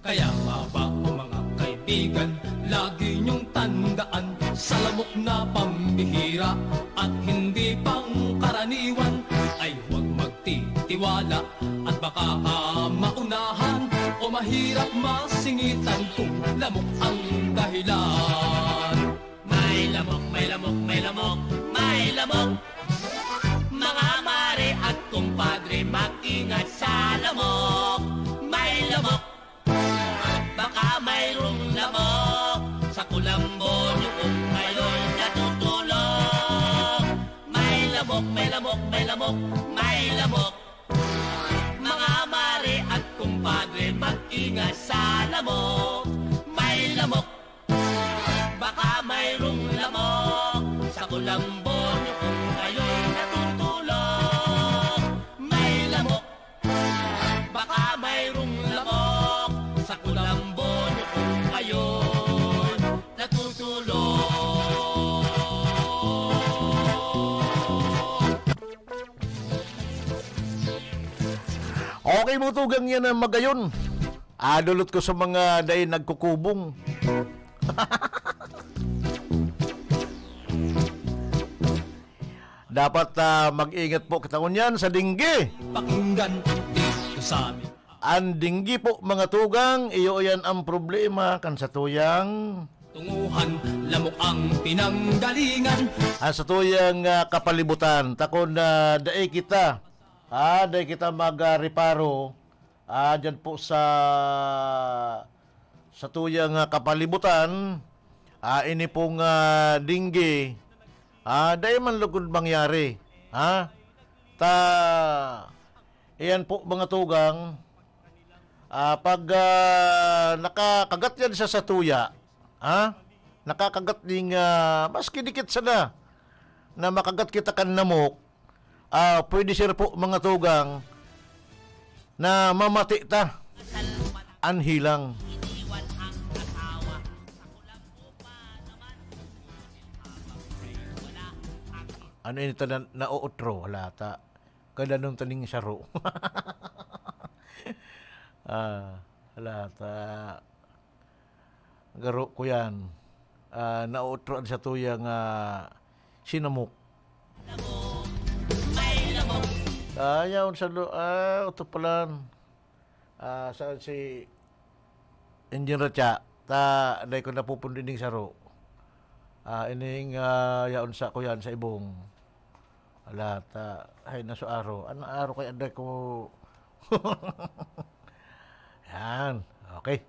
Kaya nga ba, o mga kaibigan, lagi niyong tandaan, sa lamok na pambihira at hindi pangkaraniwan, ay huwag magti- Iwala at baka ka maunahan o mahirap masingitan kung lamok ang dahilan. May lamok, may lamok, may lamok, may lamok. Mga mare at kumpadre, mag-ingat sa lamok. May lamok, baka mayroong lamok sa kulambo niyo kung kayo'y natutulog. May lamok, may lamok, may lamok, may lamok. Mga mare at kumpadre, mag-ingat sa lamok. May lamok, baka mayroong lamok sa kulambo niyo kung kayo'y natutulog. May lamok, baka mayroong lamok sa kulambo niyo kung kayo'y natutulog. Okay, mga tugang, yan ang magayon. Adulot ko sa mga dai nagkukubong. Dapat, ah, mag-ingat po kita ngunyan sa dinggi. Pakinggan dito sa amin. Ang dinggi po, mga tugang, iyo yan ang problema kan satuyang Tunguhan, lamok ang pinanggalingan. Ang satuyang, ah, kapalibutan. Takon na dai kita, ah, dai kita mag, ah, reparo, ah, dyan po sa, sa tuyang, ah, kapalibutan. Ah, ini pong, ah, dinggi, ah, dai man lugod mangyari. Ha? Ta, iyan po, mga tugang, ah, pag, ah, nakakagat yan sa satuya, ha? Nakakagat ning, ah, maski dikit sana na makagat kita kan namok, ah, pwede, sir po, mga tugang, na mamati ta an hilang. Ano ini ta na, nauutro? Wala ta. Kadanon ta ning saro. Ah, wala ta. Garo ko yan. Ah, nauutro an satuya nga sinamok. Ah, yaon sa lo-, ah, utopalan. Ah, saan si Engineer Ratya? Ta, dai ko napupundo ning saro. Ah, ining, ah, yaon sa ko yan, sa ibong. Ala, ta, ay, naso aro. Ano aro kaya dai ko? Yan. Okay.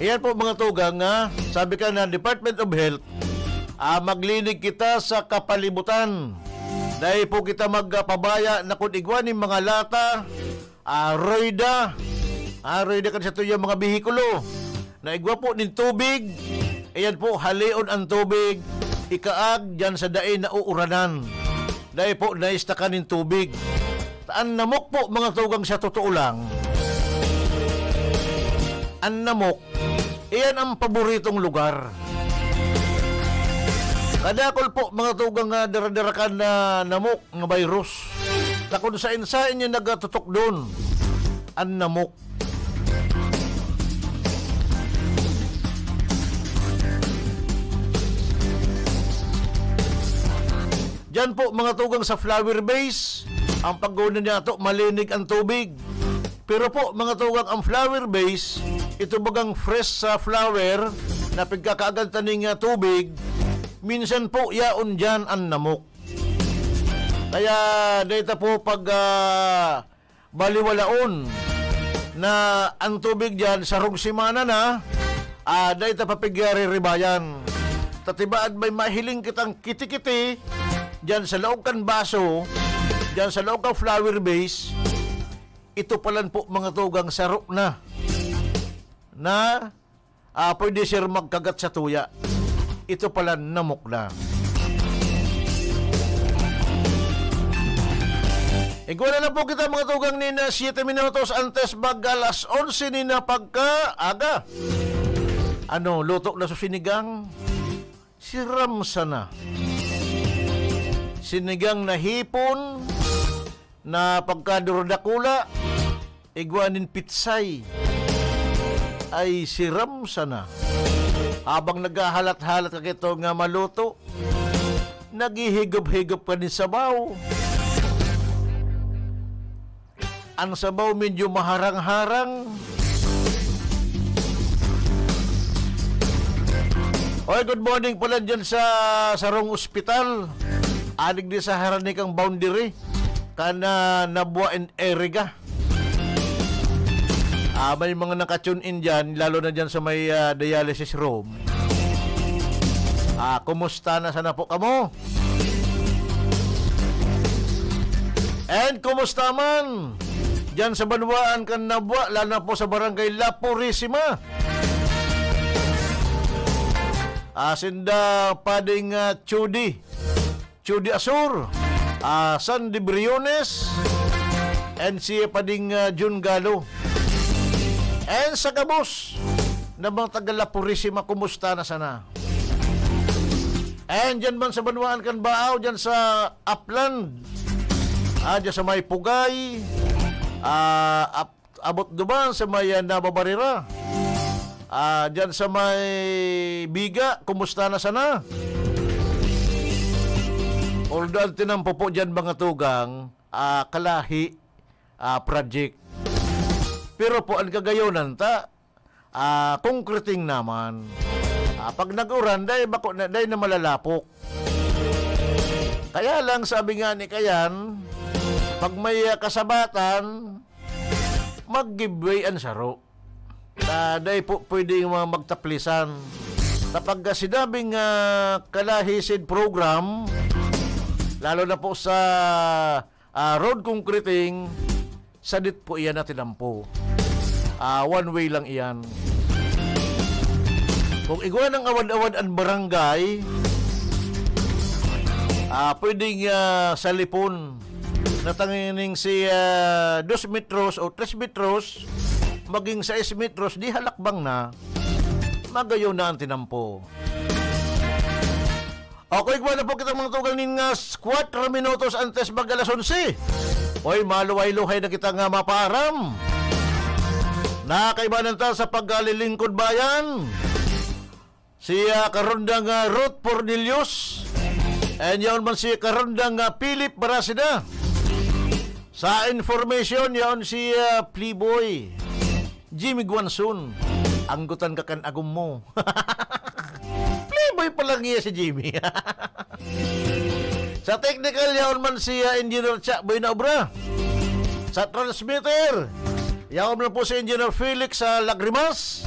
Iyan po, mga tugang, nga sabi ka na Department of Health, ah, maglinig kita sa kapalibutan. Dai po kita magpabaya na kun igwa nin mga lata, ah, roida, ah, roida kan satuyang mga behikulo. Na igwa po nin tubig, iyan po, haleon an tubig, ikaag diyan sa dai nauuranan. Dai po naistakan nin tubig. An namok po, mga tugang, sa totoo lang, an namok, iyan ang paboritong lugar. Kadakul po, mga tugang, nga daradarakan na namok nga virus. Ta kun saen-saen niya nagatutukdon an namok. Diyan po, mga tugang, sa flower vase, ang pagkuha niya ato, malinig ang tubig. Pero po, mga tugang, ang flower vase, ito bagang fresh sa flower na pagkakaagan ta ning, ah, tubig, minsan po, yaon diyan ang namok. Kaya, dahil ta po pag, ah, baliwalaon na ang tubig diyan sarong semana na, ah, dai ta papigya-riribayan. Ta tibaad may mahiling kitang kiti-kiti diyan sa laog kan baso, diyan sa laog kan flower vase, ito palan po, mga tugang, saro na, na ah, pwede, sir, magkagat sa tuya. Ito pala, namok na. Igwa na lang po kita, mga tugang, nin, ah, siyete minutos antes mag alas onse nin, ah, pagkaaga. Ano, luto na sa sinigang? Siram sana. Sinigang na hipon, na pagkadurdakula, igwa nin pitsay. Ay, siram sana. Habang naghahalat-halat ka kito nga maluto, naghihigop-higop ka nin sabaw. Ang sabaw medyo maharang-harang. Oy, good morning pala dyan sa sarong ospital. Anig di sa haranikang boundary. Kan, ah, Nabua and Eriga. Ah, may mga naka-tune in dyan, lalo na dyan sa may, ah, dialysis room. Ah, kumusta na sana po kamo? And kumusta man? Diyan sa banwaan kan Nabua, lalo na po sa barangay La Purisima. Ah, sinda Pading, ah, Chudi. Chudi Asur, ah, Sandy Briones, and si Pading, ah, Jun Galo. And sa gabos na mga taga La Purisima, kumusta na sana? And dyan man sa banwaan kan Baaw, dyan sa Upland, ah, dyan sa may Pugay, ah, Ap-, abot duman sa may, ah, Nava Barrera. Ah, dyan sa may Biga, kumusta na sana? Although ang tinampo po dyan, mga tugang, ah, kalahi, ah, project. Pero po, ang kagayonan ta, ah, concreting naman. Ah, pag nag-uran, dai bako na, dai na malalapok. Kaya lang, sabi nga ni Kayan, pag may, ah, kasabatan, mag-give way an saro. Ta, dai po pwedeng mga magtaplisan. Kapag, ah, sinabing, ah, kalahi sid program, lalo na po sa, ah, road concreting, sadit po iyan na tinampo. Ah, one way lang iyan. Kung igwa ng awad-awad ang barangay, ah, pwedeng, ah, salipon na tangining si, ah, dos metros o tres metros, maging sais metros, di halakbang na, magayon na ang tinampo. Okay, igwa na po kitang mga tugang nin nga kwatro minutos antes mag alas onse. Oy, maluhay-luhay na kita nga mapaaram. Nakaibanan ta sa pagkalilingkod bayan. Si, ah, Karondang, ah, Ruth Pornelius. And yaon man si Karondang, ah, Philip Barasida. Sa information, yaon si, ah, Playboy Jimmy Guanzon. Anggutan ka kan agom mo. Playboy pa lang iya si Jimmy. Sa technical, yaon man si, ah, Engineer Cha Buena Obra. Sa transmitter, yaon man po si Engineer Felix sa Lagrimas.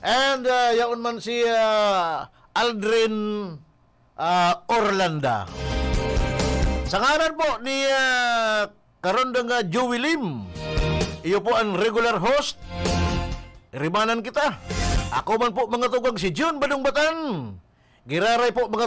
And, ah, yaon man si, ah, Aldrin, ah, Orlanda. Sa ngaran po ni, ah, Karondang, ah, Joey Lim, iyo po ang regular host. Rimanan kita. Ako man po, mga tugang, si Jun Badong Batan. Giraray po, mga